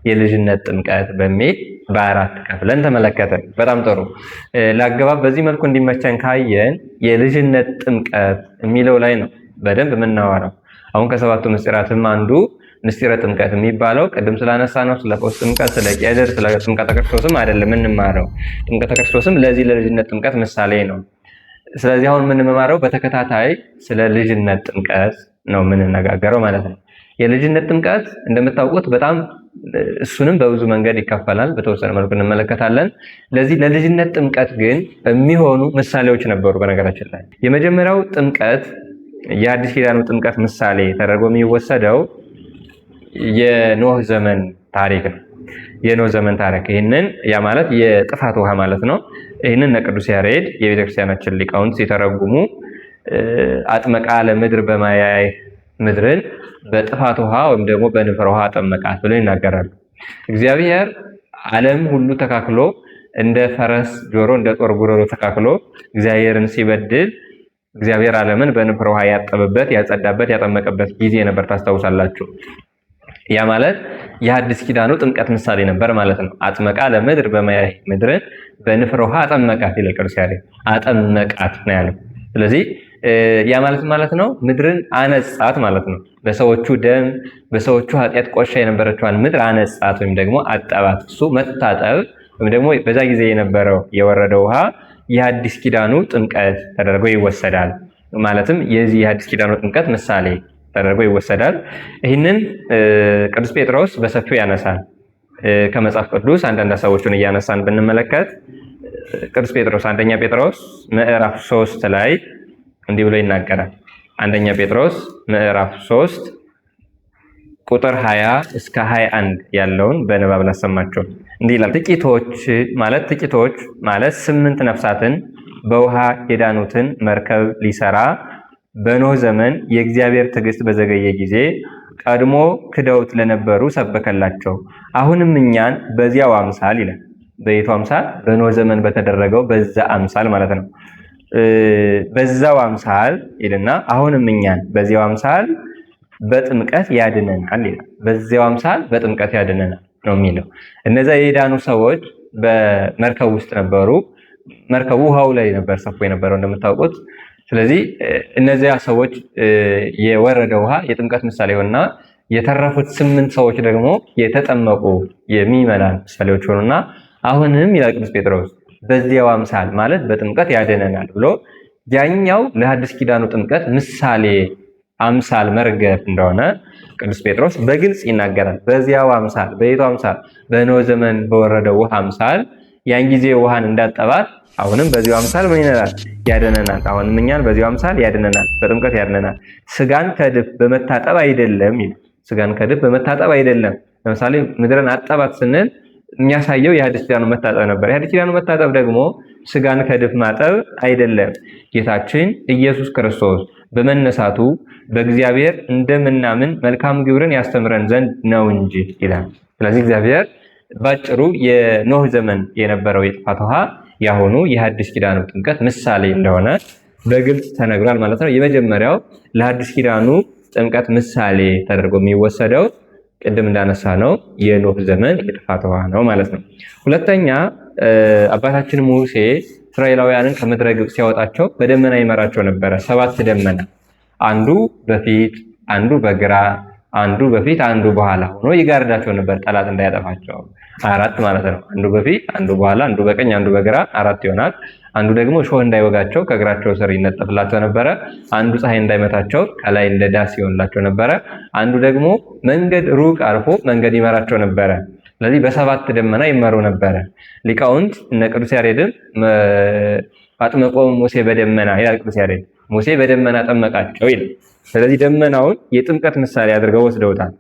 የልጅነት ጥምቀት በሚል በአራት ከፍለን ተመለከተን። በጣም ጥሩ። ለአገባብ በዚህ መልኩ እንዲመቸን ካየን የልጅነት ጥምቀት የሚለው ላይ ነው በደንብ የምናወራው። አሁን ከሰባቱ ምስጢራትም አንዱ ምስጢረ ጥምቀት የሚባለው ቅድም ስላነሳ ነው፣ ስለ ፈውስ ጥምቀት፣ ስለ ቄደር፣ ስለ ጥምቀተ ክርስቶስም አይደለም የምንማረው። ጥምቀተ ክርስቶስም ለዚህ ለልጅነት ጥምቀት ምሳሌ ነው። ስለዚህ አሁን የምንማረው በተከታታይ ስለ ልጅነት ጥምቀት ነው የምንነጋገረው ማለት ነው። የልጅነት ጥምቀት እንደምታውቁት በጣም እሱንም በብዙ መንገድ ይከፈላል። በተወሰነ መልኩ እንመለከታለን። ለዚህ ለልጅነት ጥምቀት ግን የሚሆኑ ምሳሌዎች ነበሩ። በነገራችን ላይ የመጀመሪያው ጥምቀት የአዲስ ኪዳኑ ጥምቀት ምሳሌ ተደርጎ የሚወሰደው የኖህ ዘመን ታሪክ ነው። የኖህ ዘመን ታሪክ ይህንን ያ ማለት የጥፋት ውሃ ማለት ነው። ይህንን ቅዱስ ያሬድ የቤተክርስቲያናችን ሊቃውንት ሲተረጉሙ አጥመቃ ለምድር በማያይ ምድርን በጥፋት ውሃ ወይም ደግሞ በንፍር ውሃ አጠመቃት ብለው ይናገራሉ። እግዚአብሔር ዓለም ሁሉ ተካክሎ እንደ ፈረስ ጆሮ እንደ ጦር ጉሮሮ ተካክሎ እግዚአብሔርን ሲበድል እግዚአብሔር ዓለምን በንፍር ውሃ ያጠበበት፣ ያጸዳበት፣ ያጠመቀበት ጊዜ ነበር። ታስታውሳላችሁ። ያ ማለት የሐዲስ ኪዳኑ ጥምቀት ምሳሌ ነበር ማለት ነው። አጥመቃ ለምድር በማያይ ምድርን በንፍር ውሃ አጠመቃት ይላል ቅዱስ ያሬድ። አጠመቃት ነው ያለው። ስለዚህ ያ ማለት ማለት ነው ምድርን አነጻት ማለት ነው። በሰዎቹ ደም በሰዎቹ ኃጢአት ቆሻ የነበረችዋን ምድር አነጻት ወይም ደግሞ አጠባት። እሱ መታጠብ ወይም ደግሞ በዛ ጊዜ የነበረው የወረደው ውሃ የሐዲስ ኪዳኑ ጥምቀት ተደርጎ ይወሰዳል። ማለትም የዚህ የሐዲስ ኪዳኑ ጥምቀት ምሳሌ ተደርጎ ይወሰዳል። ይህንን ቅዱስ ጴጥሮስ በሰፊው ያነሳል። ከመጽሐፍ ቅዱስ አንዳንድ ሀሳቦችን እያነሳን ብንመለከት ቅዱስ ጴጥሮስ አንደኛ ጴጥሮስ ምዕራፍ 3 ላይ እንዲህ ብሎ ይናገራል። አንደኛ ጴጥሮስ ምዕራፍ 3 ቁጥር 20 እስከ 21 ያለውን በንባብ ላሰማቸው። እንዲህ ይላል። ጥቂቶች ማለት 8 ነፍሳትን በውሃ የዳኑትን መርከብ ሊሰራ በኖህ ዘመን የእግዚአብሔር ትዕግስት በዘገየ ጊዜ ቀድሞ ክደውት ለነበሩ ሰበከላቸው። አሁንም እኛን በዚያው አምሳል ይላል። በየቱ አምሳል? በኖህ ዘመን በተደረገው በዛ አምሳል ማለት ነው። በዛው አምሳል ይልና አሁንም እኛን በዚያው አምሳል በጥምቀት ያድነናል ይላል። በዚያው አምሳል በጥምቀት ያድነናል ነው የሚለው። እነዛ የዳኑ ሰዎች በመርከብ ውስጥ ነበሩ። መርከቡ ውሃው ላይ ነበር ሰፎ የነበረው እንደምታውቁት። ስለዚህ እነዚያ ሰዎች የወረደ ውሃ የጥምቀት ምሳሌ ሆነና የተረፉት 8 ሰዎች ደግሞ የተጠመቁ የሚመናን ምሳሌዎች ሆኑና አሁንም ይላል ቅዱስ ጴጥሮስ በዚያው አምሳል ማለት በጥምቀት ያድነናል ብሎ ያኛው ለሐዲስ ኪዳኑ ጥምቀት ምሳሌ አምሳል መርገፍ እንደሆነ ቅዱስ ጴጥሮስ በግልጽ ይናገራል። በዚያው አምሳል፣ በየቱ አምሳል? በኖህ ዘመን በወረደው ውሃ አምሳል ያን ጊዜ ውሃን እንዳጠባት አሁንም በዚያው አምሳል ምን ይላል? ያድነናል። አሁንም እኛን በዚያው አምሳል ያድነናል፣ በጥምቀት ያድነናል። ስጋን ከድፍ በመታጠብ አይደለም ይላል። ስጋን ከድፍ በመታጠብ አይደለም። ለምሳሌ ምድርን አጠባት ስንል የሚያሳየው የሐዲስ ኪዳኑ መታጠብ ነበር። የሐዲስ ኪዳኑ መታጠብ ደግሞ ስጋን ከድፍ ማጠብ አይደለም። ጌታችን ኢየሱስ ክርስቶስ በመነሳቱ በእግዚአብሔር እንደምናምን መልካም ግብርን ያስተምረን ዘንድ ነው እንጂ ይላል። ስለዚህ እግዚአብሔር ባጭሩ የኖህ ዘመን የነበረው የጥፋት ውሃ ያሁኑ የሐዲስ ኪዳኑ ጥምቀት ምሳሌ እንደሆነ በግልጽ ተነግሯል ማለት ነው። የመጀመሪያው ለሐዲስ ኪዳኑ ጥምቀት ምሳሌ ተደርጎ የሚወሰደው ቅድም እንዳነሳ ነው የኖህ ዘመን የጥፋት ውሃ ነው ማለት ነው። ሁለተኛ አባታችን ሙሴ እስራኤላውያንን ከምድረ ግብፅ ሲያወጣቸው በደመና ይመራቸው ነበረ። 7 ደመና፣ አንዱ በፊት አንዱ በግራ አንዱ በፊት አንዱ በኋላ ሆኖ ይጋርዳቸው ነበር ጠላት እንዳያጠፋቸው። 4 ማለት ነው። አንዱ በፊት አንዱ በኋላ አንዱ በቀኝ አንዱ በግራ 4 ይሆናል። አንዱ ደግሞ እሾህ እንዳይወጋቸው ከእግራቸው ስር ይነጠፍላቸው ነበረ። አንዱ ፀሐይ እንዳይመታቸው ከላይ እንደ ዳስ ይሆንላቸው ነበረ። አንዱ ደግሞ መንገድ ሩቅ አልፎ መንገድ ይመራቸው ነበረ። ስለዚህ በ7 ደመና ይመሩ ነበረ። ሊቃውንት እነ ቅዱስ ያሬድም አጥመቆ ሙሴ በደመና ይላል ቅዱስ ያሬድ። ሙሴ በደመና ጠመቃቸው ይላል። ስለዚህ ደመናውን የጥምቀት ምሳሌ አድርገው ወስደውታል።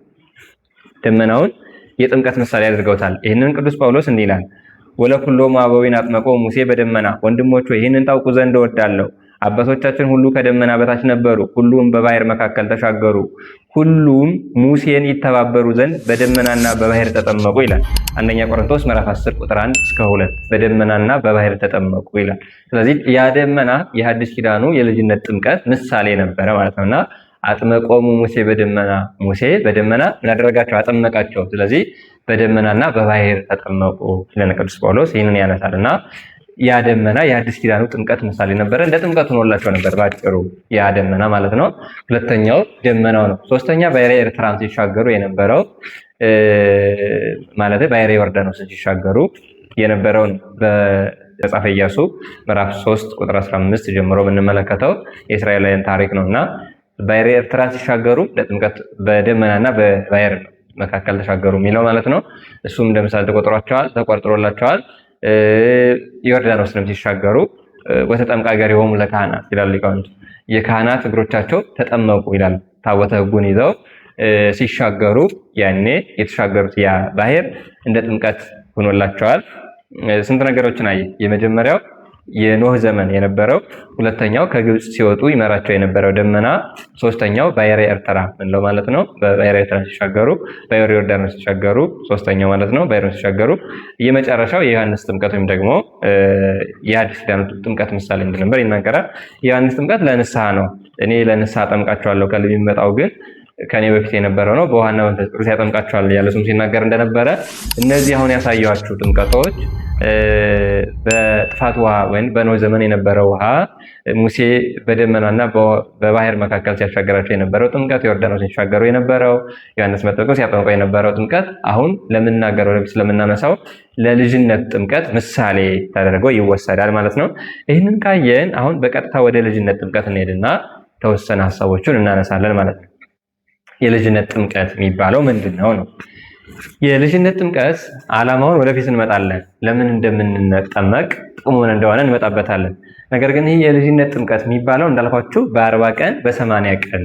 ደመናውን የጥምቀት ምሳሌ አድርገውታል። ይህንን ቅዱስ ጳውሎስ እንዲህ ይላል፣ ወለኩሎሙ አበዊን አጥመቆ ሙሴ በደመና። ወንድሞች ሆይ ይህንን ታውቁ ዘንድ እወዳለሁ። አባቶቻችን ሁሉ ከደመና በታች ነበሩ፣ ሁሉም በባህር መካከል ተሻገሩ። ሁሉም ሙሴን ይተባበሩ ዘንድ በደመናና በባህር ተጠመቁ ይላል። አንደኛ ቆሮንቶስ ምዕራፍ 10 ቁጥር 1 እስከ 2 በደመናና በባህር ተጠመቁ ይላል። ስለዚህ ያ ደመና የሐዲስ ኪዳኑ የልጅነት ጥምቀት ምሳሌ ነበረ ማለት ነውና አጥመቆሙ ሙሴ በደመና፣ ሙሴ በደመና ምን አደረጋቸው? አጠመቃቸው። ስለዚህ በደመናና በባህር ተጠመቁ ይለን ቅዱስ ጳውሎስ ይህንን ያነሳልና ያ ደመና የአዲስ ኪዳኑ ጥምቀት ምሳሌ ነበረ። እንደ ጥምቀት ሆኖላቸው ነበር ባጭሩ ያ ደመና ማለት ነው። ሁለተኛው ደመናው ነው። ሶስተኛ ባሕረ ኤርትራን ሲሻገሩ የነበረው ማለት ባሕረ ዮርዳኖስን ሲሻገሩ የነበረውን በመጽሐፈ ኢያሱ ምዕራፍ 3 ቁጥር 15 ጀምሮ የምንመለከተው የእስራኤላውያን ታሪክ ነውና ባሕረ ኤርትራን ሲሻገሩ ለጥምቀት በደመናና በባሕር መካከል ተሻገሩ የሚለው ማለት ነው። እሱም እንደ ምሳሌ ተቆጥሮላቸዋል። ዮርዳኖስንም ሲሻገሩ ወተጠምቃ እገሪሆሙ ለካህናት ይላሉ ሊቃውንቱ። የካህናት እግሮቻቸው ተጠመቁ ይላል። ታቦተ ሕጉን ይዘው ሲሻገሩ ያኔ የተሻገሩት ያ ባህር እንደ ጥምቀት ሆኖላቸዋል። ስንት ነገሮችን አየ? የመጀመሪያው የኖህ ዘመን የነበረው፣ ሁለተኛው ከግብፅ ሲወጡ ይመራቸው የነበረው ደመና፣ ሶስተኛው ባሕረ ኤርትራ ምንለው ማለት ነው። በባሕረ ኤርትራ ሲሻገሩ፣ ባሕረ ዮርዳኖስ ሲሻገሩ፣ ሶስተኛው ማለት ነው ባሕረ ሲሻገሩ፣ የመጨረሻው የዮሐንስ ጥምቀት ወይም ደግሞ የአዲስ ኪዳኑ ጥምቀት ምሳሌ እንደነበር ይናገራል። የዮሐንስ ጥምቀት ለንስሐ ነው። እኔ ለንስሐ አጠምቃቸዋለሁ ከልብ የሚመጣው ግን ከኔ በፊት የነበረው ነው፣ በውሃና በመንፈስ ቅዱስ ያጠምቃቸዋል ያለ እሱም ሲናገር እንደነበረ እነዚህ አሁን ያሳየኋችሁ ጥምቀቶች በጥፋት ውሃ ወይም በኖህ ዘመን የነበረው ውሃ፣ ሙሴ በደመናና በባህር መካከል ሲያሻገራቸው የነበረው ጥምቀት፣ ዮርዳኖስ ሲሻገሩ የነበረው፣ ዮሐንስ መጥምቁ ሲያጠምቀው የነበረው ጥምቀት አሁን ለምናገረው ወደፊት ስለምናነሳው ለልጅነት ጥምቀት ምሳሌ ተደርጎ ይወሰዳል ማለት ነው። ይህንን ካየን አሁን በቀጥታ ወደ ልጅነት ጥምቀት እንሄድና ተወሰነ ሀሳቦችን እናነሳለን ማለት ነው። የልጅነት ጥምቀት የሚባለው ምንድን ነው ነው? የልጅነት ጥምቀት ዓላማውን ወደፊት እንመጣለን። ለምን እንደምንጠመቅ ጥቅሙ ምን እንደሆነ እንመጣበታለን። ነገር ግን ይህ የልጅነት ጥምቀት የሚባለው እንዳልኳችሁ በ40 ቀን በ80 ቀን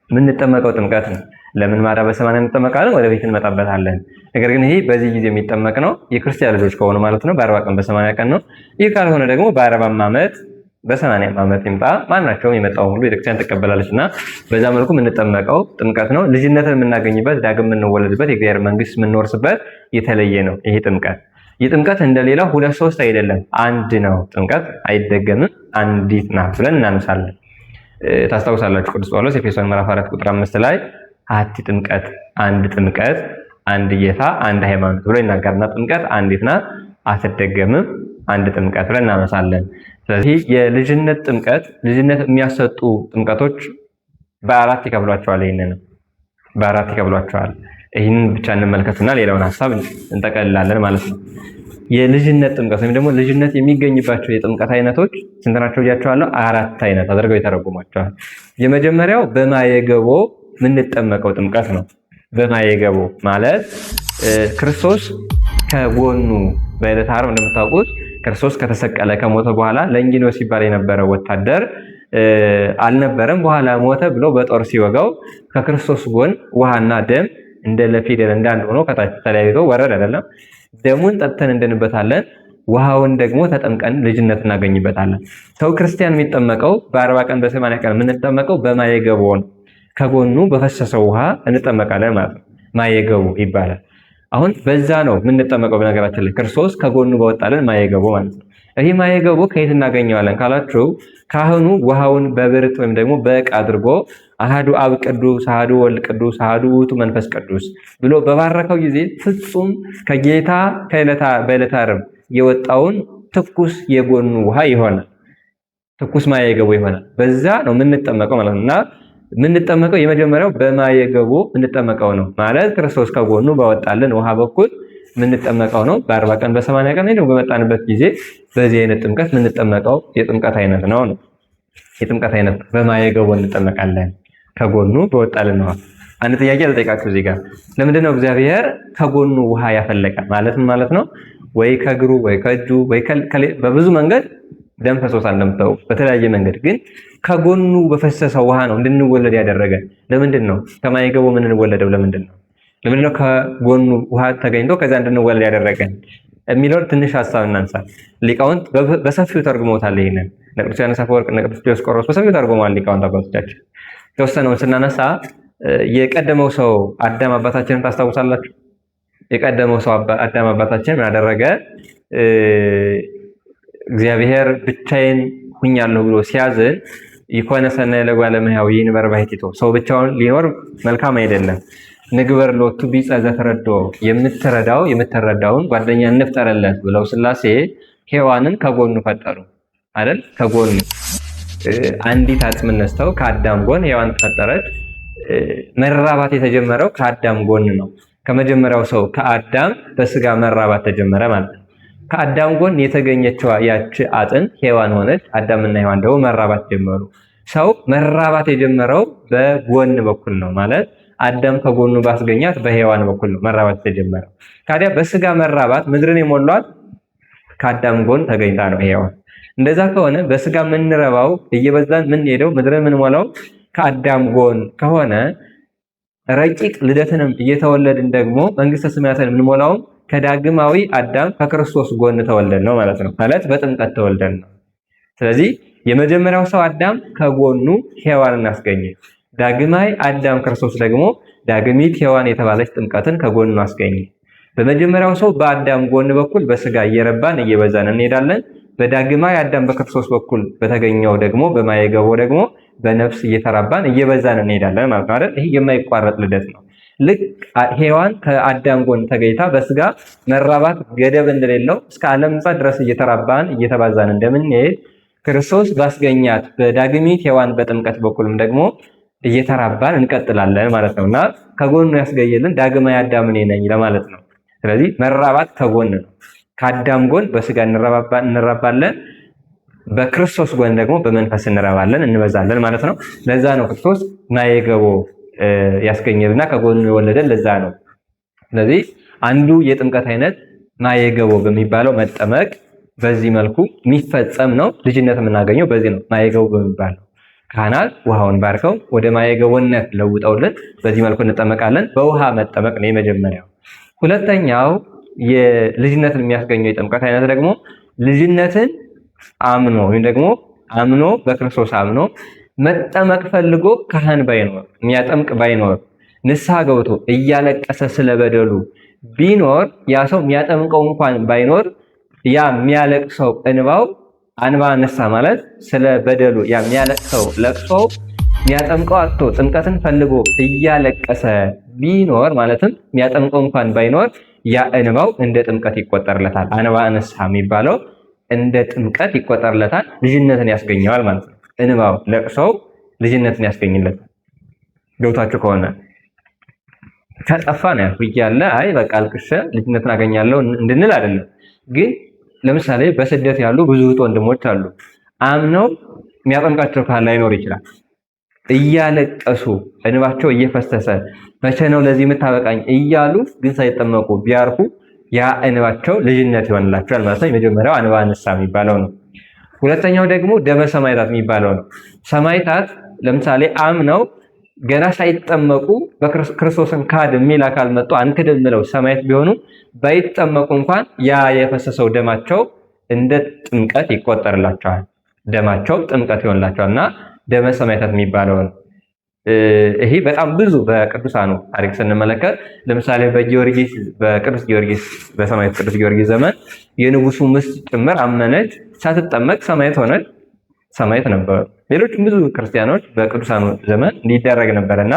የምንጠመቀው ጥምቀት ነው። ለምን በ40 በ80 እንጠመቃለን? ወደፊት እንመጣበታለን። ነገር ግን ይህ በዚህ ጊዜ የሚጠመቅ ነው የክርስቲያን ልጆች ከሆኑ ማለት ነው። በ40 ቀን በ80 ቀን ነው። ይህ ካልሆነ ደግሞ በ40 ዓመት በ80 ዓመት ይምጣ ማናቸውም የመጣው ሁሉ ቤተክርስቲያን ትቀበላለች እና በዛ መልኩ የምንጠመቀው ጥምቀት ነው። ልጅነትን የምናገኝበት፣ ዳግም የምንወለድበት፣ የእግዚአብሔር መንግስት የምንወርስበት የተለየ ነው ይሄ ጥምቀት። ይህ ጥምቀት እንደሌላው ሁለት ሶስት አይደለም፣ አንድ ነው። ጥምቀት አይደገምም፣ አንዲት ናት ብለን እናነሳለን። ታስታውሳላችሁ ቅዱስ ጳውሎስ ኤፌሶን ምዕራፍ 4 ቁጥር 5 ላይ አሐቲ ጥምቀት፣ አንድ ጥምቀት፣ አንድ ጌታ፣ አንድ ሃይማኖት ብሎ ይናገርና ጥምቀት አንዲት ናት፣ አትደገምም፣ አንድ ጥምቀት ብለን እናነሳለን። ስለዚህ የልጅነት ጥምቀት ልጅነት የሚያሰጡ ጥምቀቶች በአራት ይከፍሏቸዋል። ይህንንም በአራት ይከፍሏቸዋል። ይህንን ብቻ እንመልከትና ሌላውን ሀሳብ እንጠቀልላለን ማለት ነው። የልጅነት ጥምቀት ወይም ደግሞ ልጅነት የሚገኝባቸው የጥምቀት አይነቶች ስንት ናቸው ብያቸዋለሁ? አራት አይነት አድርገው ይተረጉሟቸዋል። የመጀመሪያው በማየገቦ የምንጠመቀው ጥምቀት ነው። በማየገቦ ማለት ክርስቶስ ከጎኑ በዕለተ ዓርብ እንደምታውቁት ክርስቶስ ከተሰቀለ ከሞተ በኋላ ለንጊኖስ ሲባል የነበረው ወታደር አልነበረም። በኋላ ሞተ ብሎ በጦር ሲወጋው ከክርስቶስ ጎን ውሃና ደም እንደ ለፊደል እንዳንድ ሆኖ ከታች ተለያይቶ ወረደ። አይደለም ደሙን ጠጥተን እንድንበታለን፣ ውሃውን ደግሞ ተጠምቀን ልጅነት እናገኝበታለን። ሰው ክርስቲያን የሚጠመቀው በ40 ቀን በ80 ቀን የምንጠመቀው በማየገቦ ነው። ከጎኑ በፈሰሰው ውሃ እንጠመቃለን ማለት ነው። ማየገቦ ይባላል። አሁን በዛ ነው የምንጠመቀው። በነገራችን ላይ ክርስቶስ ከጎኑ በወጣልን ማየገቦ ማለት ነው። ይህ ማየገቦ ከየት እናገኘዋለን ካላችሁ ካህኑ ውሃውን በብርት ወይም ደግሞ በዕቃ አድርጎ አሃዱ አብ ቅዱስ፣ አሃዱ ወልድ ቅዱስ፣ አሃዱ ውእቱ መንፈስ ቅዱስ ብሎ በባረከው ጊዜ ፍጹም ከጌታ በዕለተ ዓርብ የወጣውን ትኩስ የጎኑ ውሃ ይሆናል። ትኩስ ማየገቦ ይሆናል። በዛ ነው የምንጠመቀው ማለት ነው። እና የምንጠመቀው የመጀመሪያው በማየገቦ የምንጠመቀው ነው ማለት ክርስቶስ ከጎኑ ባወጣልን ውሃ በኩል የምንጠመቀው ነው። በ40 ቀን በ80 ቀን ወይ በመጣንበት ጊዜ በዚህ አይነት ጥምቀት የምንጠመቀው የጥምቀት አይነት ነው ነው የጥምቀት አይነት በማየገቦ እንጠመቃለን ከጎኑ በወጣልን ውሃ። አንድ ጥያቄ ልጠይቃችሁ እዚህ ጋር ለምንድን ነው እግዚአብሔር ከጎኑ ውሃ ያፈለቀ ማለት ምን ማለት ነው? ወይ ከእግሩ ወይ ከእጁ ወይ በብዙ መንገድ ደም ፈሶታል እንደምታውቁ በተለያየ መንገድ ግን ከጎኑ በፈሰሰው ውሃ ነው እንድንወለድ ያደረገ። ለምንድን ነው ከማይገቡ የምንወለደው? ለምንድን ነው ለምንድን ነው ከጎኑ ውሃ ተገኝቶ ከዛ እንድንወለድ ያደረገን? የሚለውን ትንሽ ሀሳብ እናንሳ። ሊቃውንት በሰፊው ተርጉመውታል። ይሄንን እነ ቅዱስ ዮሐንስ አፈወርቅ፣ እነ ቅዱስ ዲዮስቆሮስ በሰፊው ተርጉመዋል ሊቃውንት አባቶቻችን። የተወሰነውን ስናነሳ የቀደመው ሰው አዳም አባታችንን ታስታውሳላችሁ? የቀደመው ሰው አዳም አባታችን ምን አደረገ? እግዚአብሔር ብቻዬን ሁኛለሁ ብሎ ሲያዝን ይኮነ ሰናይ ለጓለ እመሕያው ይንበር ባሕቲቶ፣ ሰው ብቻውን ሊኖር መልካም አይደለም። ንግበር ሎቱ ቢጸ ዘተረድኦ፣ የምትረዳው የምትረዳውን ጓደኛ እንፍጠርለት ብለው ሥላሴ ሔዋንን ከጎኑ ፈጠሩ አይደል? ከጎኑ አንዲት አጽም ነስተው ከአዳም ጎን ሔዋን ተፈጠረች። መራባት የተጀመረው ከአዳም ጎን ነው። ከመጀመሪያው ሰው ከአዳም በስጋ መራባት ተጀመረ ማለት ነው። ከአዳም ጎን የተገኘችዋ ያች አጥንት ሔዋን ሆነች። አዳምና ሔዋን ደግሞ መራባት ጀመሩ። ሰው መራባት የጀመረው በጎን በኩል ነው ማለት አዳም ከጎኑ ባስገኛት በሔዋን በኩል ነው መራባት የተጀመረው። ታዲያ በስጋ መራባት ምድርን የሞሏት ከአዳም ጎን ተገኝታ ነው ሔዋን። እንደዛ ከሆነ በስጋ የምንረባው እየበዛን የምንሄደው ምድርን የምንሞላው ከአዳም ጎን ከሆነ ረቂቅ ልደትንም እየተወለድን ደግሞ መንግስተ ሰማያትን የምንሞላውም ከዳግማዊ አዳም ከክርስቶስ ጎን ተወልደን ነው ማለት ነው። ማለት በጥምቀት ተወልደን ነው። ስለዚህ የመጀመሪያው ሰው አዳም ከጎኑ ሔዋንን አስገኘ። ዳግማዊ አዳም ክርስቶስ ደግሞ ዳግሚት ሔዋን የተባለች ጥምቀትን ከጎኑ አስገኘ። በመጀመሪያው ሰው በአዳም ጎን በኩል በስጋ እየረባን እየበዛን እንሄዳለን። በዳግማዊ አዳም በክርስቶስ በኩል በተገኘው ደግሞ በማየገቦ ደግሞ በነፍስ እየተራባን እየበዛን እንሄዳለን ማለት ነው አይደል? ይሄ የማይቋረጥ ልደት ነው። ልክ ሔዋን ከአዳም ጎን ተገኝታ በስጋ መራባት ገደብ እንደሌለው እስከ ዓለም ምጽአት ድረስ እየተራባን እየተባዛን እንደምንሄድ ክርስቶስ ባስገኛት በዳግሚት ሔዋን በጥምቀት በኩልም ደግሞ እየተራባን እንቀጥላለን ማለት ነው እና ከጎኑ ያስገየልን ዳግማዊ አዳም እኔ ነኝ ለማለት ነው። ስለዚህ መራባት ከጎን ነው። ከአዳም ጎን በስጋ እንራባለን፣ በክርስቶስ ጎን ደግሞ በመንፈስ እንረባለን እንበዛለን ማለት ነው። ለዛ ነው ክርስቶስ ማየገቦ ያስገኘልና ከጎኑ የወለደን ለዛ ነው። ስለዚህ አንዱ የጥምቀት አይነት ማየገቦ በሚባለው መጠመቅ በዚህ መልኩ የሚፈጸም ነው። ልጅነት የምናገኘው በዚህ ነው፣ ማየገቦ በሚባለው ካህናት ውሃውን ባርከው ወደ ማየገቦነት ለውጠውልን በዚህ መልኩ እንጠመቃለን። በውሃ መጠመቅ ነው የመጀመሪያው። ሁለተኛው የልጅነትን የሚያስገኘው የጥምቀት አይነት ደግሞ ልጅነትን አምኖ ወይም ደግሞ አምኖ በክርስቶስ አምኖ መጠመቅ ፈልጎ ካህን ባይኖር የሚያጠምቅ ባይኖር ንስሐ ገብቶ እያለቀሰ ስለበደሉ ቢኖር ያ ሰው የሚያጠምቀው እንኳን ባይኖር ያ የሚያለቅሰው እንባው አንባ ንስሐ ማለት ስለ በደሉ ያ የሚያለቅሰው ለቅሶ የሚያጠምቀው አጥቶ ጥምቀትን ፈልጎ እያለቀሰ ቢኖር ማለትም የሚያጠምቀው እንኳን ባይኖር ያ እንባው እንደ ጥምቀት ይቆጠርለታል። አንባ ንስሐ የሚባለው እንደ ጥምቀት ይቆጠርለታል። ልጅነትን ያስገኘዋል ማለት ነው። እንባው ለቅሶው ልጅነትን ያስገኝለታል። ገብታችሁ ከሆነ ከጠፋ ነው ያልኩህ እያለ አይ በቃ አልቅሼ ልጅነትን አገኛለሁ እንድንል አይደለም። ግን ለምሳሌ በስደት ያሉ ብዙ እህት ወንድሞች አሉ። አምነው የሚያጠምቃቸው ካህን ላይኖር ይችላል። እያለቀሱ እንባቸው እየፈሰሰ መቼ ነው ለዚህ የምታበቃኝ እያሉ ግን ሳይጠመቁ ቢያርፉ ያ እንባቸው ልጅነት ይሆንላቸዋል ማለት ነው። የመጀመሪያው አንባ ንስሐ የሚባለው ነው። ሁለተኛው ደግሞ ደመ ሰማዕታት የሚባለው ነው። ሰማዕታት ለምሳሌ አምነው ገና ሳይጠመቁ በክርስቶስን ካድ የሚል አካል መጥቶ አንክድም ብለው ሰማዕት ቢሆኑ ባይጠመቁ እንኳን ያ የፈሰሰው ደማቸው እንደ ጥምቀት ይቆጠርላቸዋል። ደማቸው ጥምቀት ይሆንላቸዋል እና ደመ ሰማዕታት የሚባለው ነው። ይሄ በጣም ብዙ በቅዱሳኑ ታሪክ ስንመለከት ለምሳሌ በጊዮርጊስ በቅዱስ ጊዮርጊስ በሰማዕቱ ቅዱስ ጊዮርጊስ ዘመን የንጉሱ ሚስት ጭምር አመነች፣ ሳትጠመቅ ሰማዕት ሆነች፣ ሰማዕት ነበሩ። ሌሎችም ብዙ ክርስቲያኖች በቅዱሳኑ ዘመን እንዲደረግ ነበርና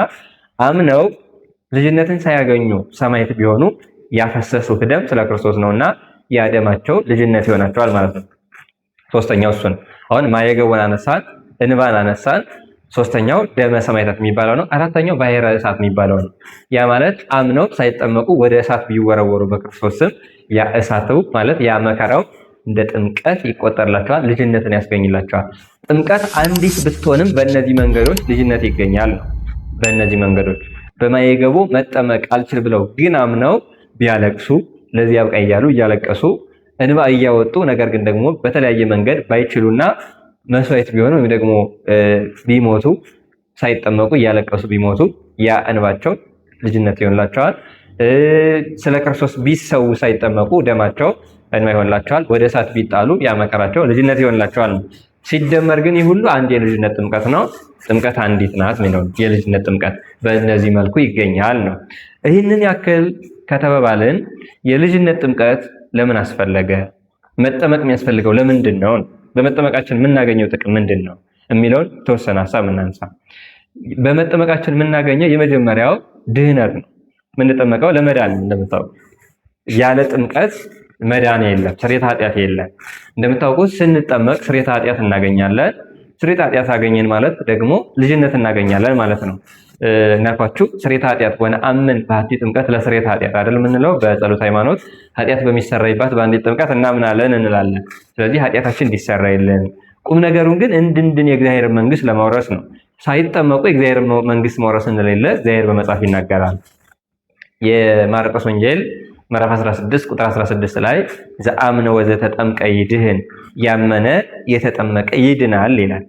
አምነው ልጅነትን ሳያገኙ ሰማዕት ቢሆኑ ያፈሰሱት ደም ስለ ክርስቶስ ነውና ያ ደማቸው ልጅነት ይሆናቸዋል ማለት ነው። ሶስተኛው እሱ ነው። አሁን ማየገቦን አነሳን፣ እንባን አነሳን። ሶስተኛው ደመ ሰማዕታት የሚባለው ነው። አራተኛው ባሕረ እሳት የሚባለው ነው። ያ ማለት አምነው ሳይጠመቁ ወደ እሳት ቢወረወሩ በክርስቶስ ስም ያ እሳቱ ማለት ያ መከራው እንደ ጥምቀት ይቆጠርላቸዋል፣ ልጅነትን ያስገኝላቸዋል። ጥምቀት አንዲት ብትሆንም በእነዚህ መንገዶች ልጅነት ይገኛል ነው። በእነዚህ መንገዶች በማየገቡ መጠመቅ አልችል ብለው ግን አምነው ቢያለቅሱ ለዚህ ያብቃ እያሉ እያለቀሱ እንባ እያወጡ ነገር ግን ደግሞ በተለያየ መንገድ ባይችሉና መስዋዕት ቢሆኑ ወይም ደግሞ ቢሞቱ ሳይጠመቁ እያለቀሱ ቢሞቱ ያ እንባቸው ልጅነት ይሆንላቸዋል። ስለ ክርስቶስ ቢሰው ሳይጠመቁ ደማቸው እንባ ይሆንላቸዋል። ወደ እሳት ቢጣሉ ያ መከራቸው ልጅነት ይሆንላቸዋል ነው። ሲደመር ግን ይህ ሁሉ አንድ የልጅነት ጥምቀት ነው። ጥምቀት አንዲት ናት ነው። የልጅነት ጥምቀት በእነዚህ መልኩ ይገኛል ነው። ይህንን ያክል ከተባባልን የልጅነት ጥምቀት ለምን አስፈለገ? መጠመቅ የሚያስፈልገው ለምንድን ነው? በመጠመቃችን የምናገኘው ጥቅም ምንድን ነው የሚለውን ተወሰነ ሀሳብ እናንሳ። በመጠመቃችን የምናገኘው የመጀመሪያው ድህነት ነው። የምንጠመቀው ለመዳን እንደምታውቁ ያለ ጥምቀት መዳን የለም፣ ስርየተ ኃጢአት የለም። እንደምታውቁት ስንጠመቅ ስርየተ ኃጢአት እናገኛለን። ስርየተ ኃጢአት አገኘን ማለት ደግሞ ልጅነት እናገኛለን ማለት ነው። እንዳልኳችሁ ስርየተ ኃጢአት ወነአምን በአሐቲ ጥምቀት ለስርየተ ኃጢአት አይደል የምንለው በጸሎት ሃይማኖት፣ ኃጢአት በሚሰረይባት በአንዲት ጥምቀት እናምናለን እንላለን። ስለዚህ ኃጢአታችን እንዲሰረይልን፣ ቁም ነገሩን ግን እንድንድን የእግዚአብሔር መንግስት ለማውረስ ነው። ሳይጠመቁ የእግዚአብሔር መንግስት ማውረስ እንደሌለ እግዚአብሔር በመጽሐፍ ይናገራል። የማርቆስ ወንጌል ምዕራፍ 16 ቁጥር 16 ላይ ዘአምነ ወዘተጠምቀ ይድህን፣ ያመነ የተጠመቀ ይድናል ይላል።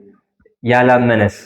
ያላመነስ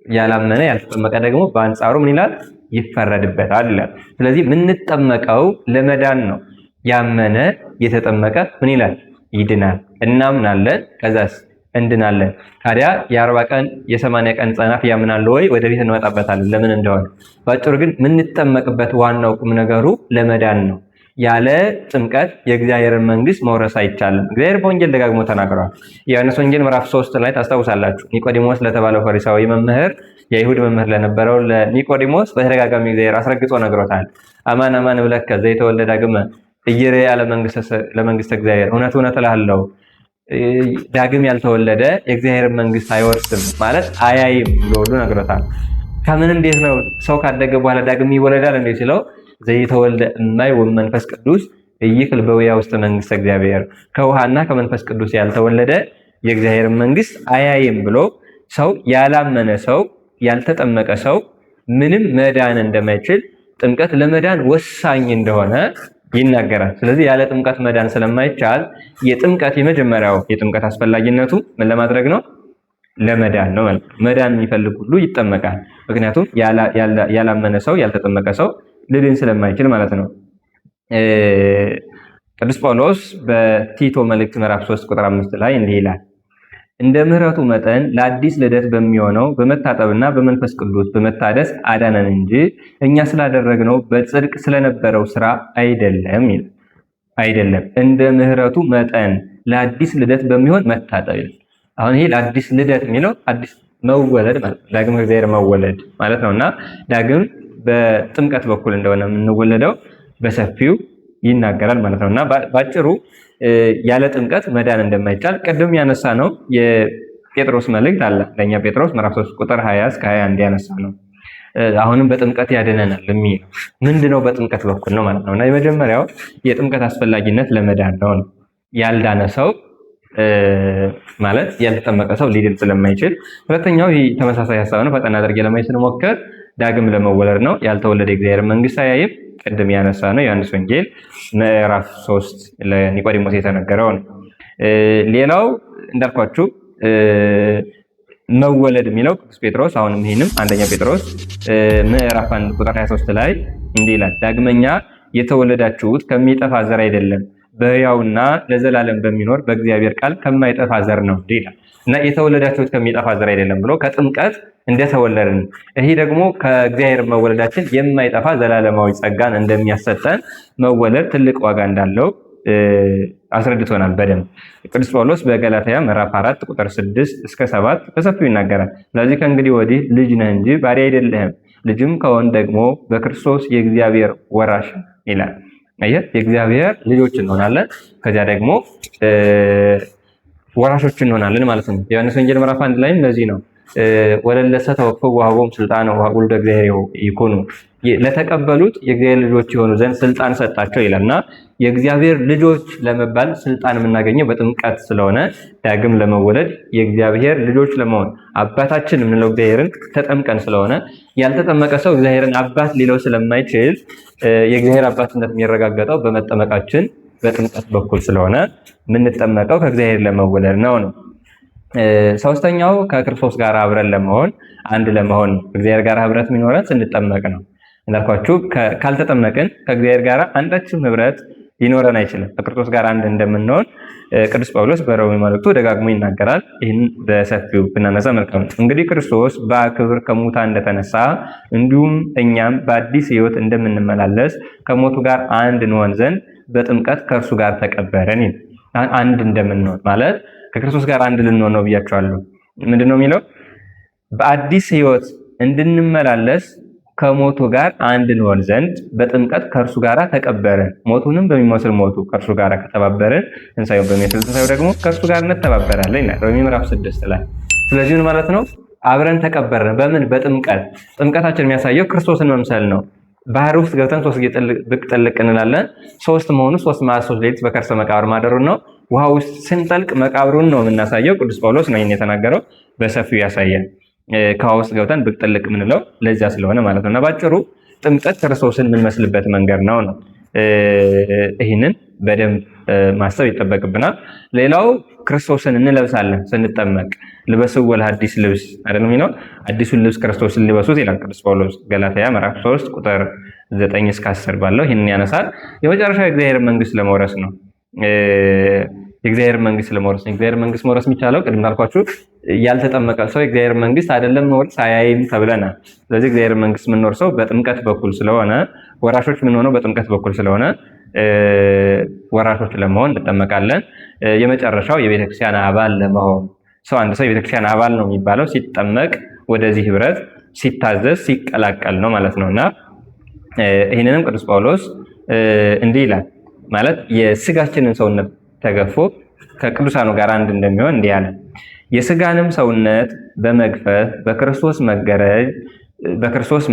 ያላመነ ያልተጠመቀ ደግሞ በአንጻሩ ምን ይላል? ይፈረድበታል ይላል። ስለዚህ የምንጠመቀው ለመዳን ነው። ያመነ የተጠመቀ ምን ይላል? ይድናል። እናምናለን፣ ከዛስ እንድናለን። ታዲያ የ40 ቀን የ80 ቀን ህጻናት ያምናሉ ወይ? ወደፊት እንመጣበታለን ለምን እንደሆነ። ባጭሩ ግን የምንጠመቅበት ዋናው ቁም ነገሩ ለመዳን ነው። ያለ ጥምቀት የእግዚአብሔርን መንግስት መውረስ አይቻልም። እግዚአብሔር በወንጌል ደጋግሞ ተናግሯል። የዮሐንስ ወንጌል ምዕራፍ 3 ላይ ታስታውሳላችሁ። ኒቆዲሞስ ለተባለው ፈሪሳዊ መምህር፣ የአይሁድ መምህር ለነበረው ለኒቆዲሞስ በተደጋጋሚ እግዚአብሔር አስረግጦ ነግሮታል። አማን አማን እብለከ ዘይተወልደ ዳግመ ኢይሬእያ ለመንግስተ እግዚአብሔር፣ እውነት እውነት እልሃለሁ ዳግም ያልተወለደ የእግዚአብሔር መንግስት አይወርስም ማለት አያይም ብሎ ሁሉ ነግሮታል። ከምን እንዴት ነው ሰው ካደገ በኋላ ዳግም ይወለዳል እንዴ ሲለው፣ ዘይተወልደ እማይ ወመንፈስ ቅዱስ ኢይክል በውያ ውስተ መንግስተ እግዚአብሔር፣ ከውሃና ከመንፈስ ቅዱስ ያልተወለደ የእግዚአብሔር መንግስት አያይም ብሎ፣ ሰው ያላመነ ሰው ያልተጠመቀ ሰው ምንም መዳን እንደማይችል፣ ጥምቀት ለመዳን ወሳኝ እንደሆነ ይናገራል። ስለዚህ ያለ ጥምቀት መዳን ስለማይቻል የጥምቀት የመጀመሪያው የጥምቀት አስፈላጊነቱ ምን ለማድረግ ነው? ለመዳን ነው ማለት ነው። መዳን የሚፈልግ ሁሉ ይጠመቃል። ምክንያቱም ያላመነ ሰው ያልተጠመቀ ሰው ሊድን ስለማይችል ማለት ነው። ቅዱስ ጳውሎስ በቲቶ መልእክት ምዕራፍ 3 ቁጥር 5 ላይ እንዲህ ይላል፣ እንደ ምሕረቱ መጠን ለአዲስ ልደት በሚሆነው በመታጠብና በመንፈስ ቅዱስ በመታደስ አዳነን እንጂ እኛ ስላደረግነው በጽድቅ ስለነበረው ስራ አይደለም ይላል። አይደለም፣ እንደ ምሕረቱ መጠን ለአዲስ ልደት በሚሆን መታጠብ ይላል። አሁን ይሄ ለአዲስ ልደት የሚለው አዲስ መወለድ ማለት ነው። ዳግም ከእግዚአብሔር መወለድ ማለት ነው እና ዳግም በጥምቀት በኩል እንደሆነ የምንወለደው በሰፊው ይናገራል ማለት ነው። እና ባጭሩ ያለ ጥምቀት መዳን እንደማይቻል ቅድም ያነሳ ነው የጴጥሮስ መልእክት አለ። ለኛ ጴጥሮስ ምዕራፍ 3 ቁጥር 20 እስከ 21 ያነሳ ነው። አሁንም በጥምቀት ያድነናል የሚለው ምንድነው? በጥምቀት በኩል ነው ማለት ነው። እና የመጀመሪያው የጥምቀት አስፈላጊነት ለመዳን ነው። ያልዳነ ሰው ማለት ያልተጠመቀ ሰው ሊድን ስለማይችል። ሁለተኛው ይህ ተመሳሳይ ሀሳብ ነው። ፈጠን አድርጌ ለማየት ስንሞክር ዳግም ለመወለድ ነው። ያልተወለደ የእግዚአብሔር መንግስት አያይም። ቅድም ያነሳ ነው ዮሐንስ ወንጌል ምዕራፍ 3 ለኒቆዲሞስ የተነገረው ነው። ሌላው እንዳልኳችሁ መወለድ የሚለው ቅዱስ ጴጥሮስ አሁንም ይህንም አንደኛ ጴጥሮስ ምዕራፍ 1 ቁጥር 23 ላይ እንዲህ ይላል፣ ዳግመኛ የተወለዳችሁት ከሚጠፋ ዘር አይደለም፣ በሕያውና ለዘላለም በሚኖር በእግዚአብሔር ቃል ከማይጠፋ ዘር ነው እንዲህ ይላል። እና የተወለዳችሁት ከሚጠፋ ዘር አይደለም ብሎ ከጥምቀት እንደተወለድን፣ ይሄ ደግሞ ከእግዚአብሔር መወለዳችን የማይጠፋ ዘላለማዊ ጸጋን እንደሚያሰጠን፣ መወለድ ትልቅ ዋጋ እንዳለው አስረድቶናል በደንብ። ቅዱስ ጳውሎስ በገላትያ ምዕራፍ 4 ቁጥር 6 እስከ 7 በሰፊው ይናገራል። ስለዚህ ከእንግዲህ ወዲህ ልጅ ነህ እንጂ ባሪያ አይደለህም፣ ልጅም ከሆን ደግሞ በክርስቶስ የእግዚአብሔር ወራሽ ይላል። አየህ፣ የእግዚአብሔር ልጆች እንሆናለን፣ ከዚያ ደግሞ ወራሾች እንሆናለን ማለት ነው። ዮሐንስ ወንጌል ምዕራፍ 1 ላይም ለዚህ ነው፣ ወለለሰ ተወክፈው ወሀቦሙ ስልጣነ ወውሉደ እግዚአብሔር ይኩኑ፣ ለተቀበሉት የእግዚአብሔር ልጆች የሆኑ ዘንድ ስልጣን ሰጣቸው ይላል። እና የእግዚአብሔር ልጆች ለመባል ስልጣን የምናገኘው በጥምቀት ስለሆነ ዳግም ለመወለድ የእግዚአብሔር ልጆች ለመሆን አባታችን የምንለው እግዚአብሔርን ተጠምቀን ስለሆነ፣ ያልተጠመቀ ሰው እግዚአብሔርን አባት ሊለው ስለማይችል የእግዚአብሔር አባትነት የሚረጋገጠው በመጠመቃችን በጥምቀት በኩል ስለሆነ የምንጠመቀው ከእግዚአብሔር ለመወለድ ነው። ሶስተኛው ከክርስቶስ ጋር አብረን ለመሆን፣ አንድ ለመሆን ነው። እግዚአብሔር ጋር ህብረት የሚኖረን ስንጠመቅ ነው። እንዳልኳችሁ ካልተጠመቅን ከእግዚአብሔር ጋር አንዳችም ህብረት ሊኖረን አይችልም። ከክርስቶስ ጋር አንድ እንደምንሆን ቅዱስ ጳውሎስ በሮሜ መልእክቱ ደጋግሞ ይናገራል። ይህን በሰፊው ብናነሳ መልካም ነው። እንግዲህ ክርስቶስ በክብር ከሙታን እንደተነሳ እንዲሁም እኛም በአዲስ ሕይወት እንደምንመላለስ ከሞቱ ጋር አንድ እንሆን ዘንድ በጥምቀት ከእርሱ ጋር ተቀበረን። አንድ እንደምንሆን ማለት ከክርስቶስ ጋር አንድ ልንሆን ነው ብያቸዋለሁ። ምንድን ነው የሚለው? በአዲስ ሕይወት እንድንመላለስ ከሞቱ ጋር አንድ እንሆን ዘንድ በጥምቀት ከእርሱ ጋር ተቀበርን። ሞቱንም በሚመስል ሞቱ ከእርሱ ጋር ከተባበርን ትንሣኤውን በሚመስል ትንሣኤው ደግሞ ከእርሱ ጋር እንተባበራለን ይላል ሮሜ ምዕራፍ 6 ላይ። ስለዚህ ምን ማለት ነው? አብረን ተቀበርን። በምን? በጥምቀት። ጥምቀታችን የሚያሳየው ክርስቶስን መምሰል ነው። ባህር ውስጥ ገብተን ሶስት ጊዜ ብቅ ጥልቅ እንላለን። ሶስት መሆኑ ሶስት መዓልት ሶስት ሌሊት በከርሰ መቃብር ማደሩን ነው። ውሃ ውስጥ ስንጠልቅ መቃብሩን ነው የምናሳየው። ቅዱስ ጳውሎስ ነው ይህን የተናገረው፣ በሰፊው ያሳያል። ከውሃ ውስጥ ገብተን ብቅ ጥልቅ የምንለው ለዚያ ስለሆነ ማለት ነው። እና ባጭሩ ጥምቀት ክርስቶስን የምንመስልበት መንገድ ነው ነው። ይህንን በደንብ ማሰብ ይጠበቅብናል። ሌላው ክርስቶስን እንለብሳለን ስንጠመቅ። ልበስዎ ለሐዲስ ልብስ አይደለም የሚለው፣ አዲሱን ልብስ ክርስቶስን ልበሱት ይላል ቅዱስ ጳውሎስ ገላትያ ምዕራፍ 3 ቁጥር 9 እስከ 10 ባለው ይህንን ያነሳል። የመጨረሻው የእግዚአብሔር መንግስት ለመውረስ ነው። የእግዚአብሔር መንግስት ለመውረስ ነው። የእግዚአብሔር መንግስት መውረስ የሚቻለው ቅድም እንዳልኳችሁ ያልተጠመቀ ሰው የእግዚአብሔር መንግስት አይደለም መውረስ አያይም ተብለናል። ስለዚህ እግዚአብሔር መንግስት የምንወርሰው በጥምቀት በኩል ስለሆነ፣ ወራሾች የምንሆነው በጥምቀት በኩል ስለሆነ ወራሾች ለመሆን እንጠመቃለን። የመጨረሻው የቤተክርስቲያን አባል ለመሆን፣ ሰው አንድ ሰው የቤተክርስቲያን አባል ነው የሚባለው ሲጠመቅ፣ ወደዚህ ህብረት ሲታዘዝ፣ ሲቀላቀል ነው ማለት ነው። እና ይህንንም ቅዱስ ጳውሎስ እንዲህ ይላል፣ ማለት የስጋችንን ሰውነት ተገፎ ከቅዱሳኑ ጋር አንድ እንደሚሆን እንዲህ አለ። የስጋንም ሰውነት በመግፈፍ በክርስቶስ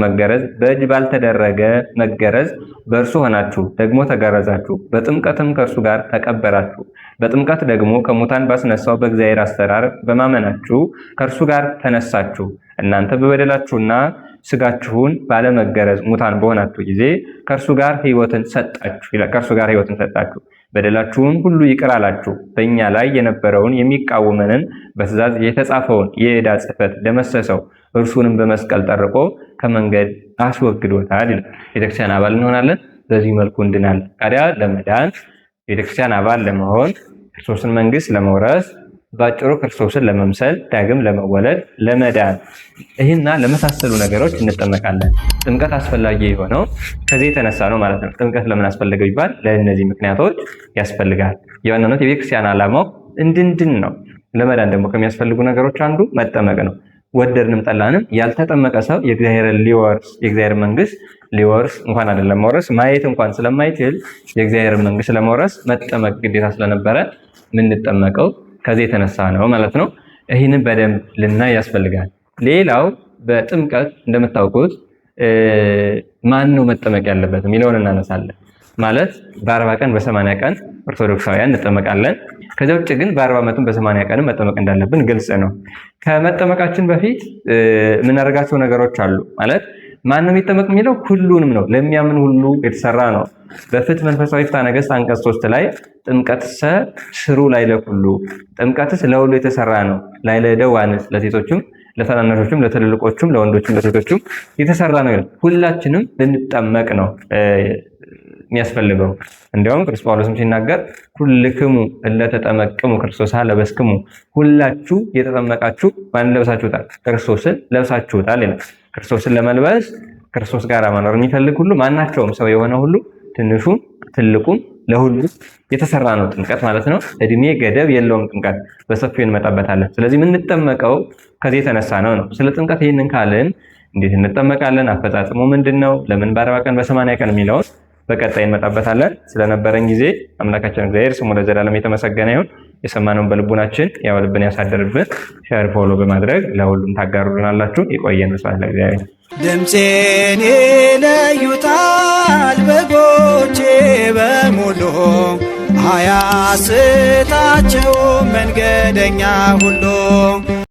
መገረዝ በእጅ ባልተደረገ መገረዝ በእርሱ ሆናችሁ ደግሞ ተገረዛችሁ፣ በጥምቀትም ከእርሱ ጋር ተቀበራችሁ። በጥምቀት ደግሞ ከሙታን ባስነሳው በእግዚአብሔር አሰራር በማመናችሁ ከእርሱ ጋር ተነሳችሁ። እናንተ በበደላችሁና ስጋችሁን ባለመገረዝ ሙታን በሆናችሁ ጊዜ ከእርሱ ጋር ሕይወትን ሰጣችሁ ይላል። ከእርሱ ጋር ሕይወትን ሰጣችሁ፣ በደላችሁን ሁሉ ይቅር አላችሁ። በእኛ ላይ የነበረውን የሚቃወመንን በትእዛዝ የተጻፈውን የዕዳ ጽሕፈት ደመሰሰው፣ እርሱንም በመስቀል ጠርቆ ከመንገድ አስወግዶታል ይላል። ቤተክርስቲያን አባል እንሆናለን። በዚህ መልኩ እንድናለን። ታዲያ ለመዳን፣ ቤተክርስቲያን አባል ለመሆን፣ ክርስቶስን መንግስት ለመውረስ፣ ባጭሩ ክርስቶስን ለመምሰል፣ ዳግም ለመወለድ፣ ለመዳን ይህና ለመሳሰሉ ነገሮች እንጠመቃለን። ጥምቀት አስፈላጊ የሆነው ከዚህ የተነሳ ነው ማለት ነው። ጥምቀት ለምን አስፈለገ ቢባል ለእነዚህ ምክንያቶች ያስፈልጋል። የዋናነት የቤተክርስቲያን ዓላማው እንድንድን ነው። ለመዳን ደግሞ ከሚያስፈልጉ ነገሮች አንዱ መጠመቅ ነው። ወደድንም ጠላንም ያልተጠመቀ ሰው የእግዚአብሔርን ሊወርስ፣ የእግዚአብሔር መንግስት ሊወርስ እንኳን አይደለም መውረስ ማየት እንኳን ስለማይችል የእግዚአብሔር መንግስት ለመውረስ መጠመቅ ግዴታ ስለነበረ የምንጠመቀው ከዚህ የተነሳ ነው ማለት ነው። ይህንን በደንብ ልናይ ያስፈልጋል። ሌላው በጥምቀት እንደምታውቁት ማን ነው መጠመቅ ያለበት የሚለውን እናነሳለን። ማለት በ40 ቀን በ80 ቀን ኦርቶዶክሳውያን እንጠመቃለን። ከዚያ ውጭ ግን በ40 ዓመቱም በ80 ቀንም መጠመቅ እንዳለብን ግልጽ ነው። ከመጠመቃችን በፊት የምናደርጋቸው ነገሮች አሉ። ማለት ማን ነው የሚጠመቅ የሚለው ሁሉንም ነው፣ ለሚያምን ሁሉ የተሰራ ነው። በፍትሕ መንፈሳዊ ፍትሐ ነገሥት አንቀጽ 3 ላይ ጥምቀትሰ ስሩ ላዕለ ኩሉ፣ ጥምቀትስ ለሁሉ የተሰራ ነው። ላዕለ እደው አንስት፣ ለሴቶችም ለታናናሾችም ለትልልቆቹም ለወንዶችም ለሴቶቹም የተሰራ ነው ይላል። ሁላችንም ልንጠመቅ ነው የሚያስፈልገው። እንዲያውም ቅዱስ ጳውሎስም ሲናገር ኩልክሙ እለ ተጠመቅሙ ክርስቶስ ለበስክሙ፣ ሁላችሁ የተጠመቃችሁ ማንን ለብሳችሁታል? ክርስቶስን ለብሳችሁታል ይላል። ክርስቶስን ለመልበስ ክርስቶስ ጋር መኖር የሚፈልግ ሁሉ፣ ማናቸውም ሰው የሆነ ሁሉ፣ ትንሹም ትልቁም ለሁሉ የተሰራ ነው ጥምቀት ማለት ነው። እድሜ ገደብ የለውም ጥምቀት፣ በሰፊው እንመጣበታለን። ስለዚህ የምንጠመቀው ከዚህ የተነሳ ነው ነው። ስለ ጥምቀት ይህንን ካልን እንዴት እንጠመቃለን? አፈጻጽሙ ምንድን ነው? ለምን በ40 ቀን በ80 ቀን የሚለውን በቀጣይ እንመጣበታለን። ስለነበረን ጊዜ አምላካችን እግዚአብሔር ስሙ ለዘላለም የተመሰገነ ይሁን። የሰማነውን በልቡናችን ያውልብን ያሳደርብን። Share፣ follow በማድረግ ለሁሉም ታጋሩልናላችሁ። ይቆየን። ስብሐት ለእግዚአብሔር። ድምፄን ይለዩታል በጎቼ በሙሉ፣ አያስታቸው መንገደኛ ሁሉ።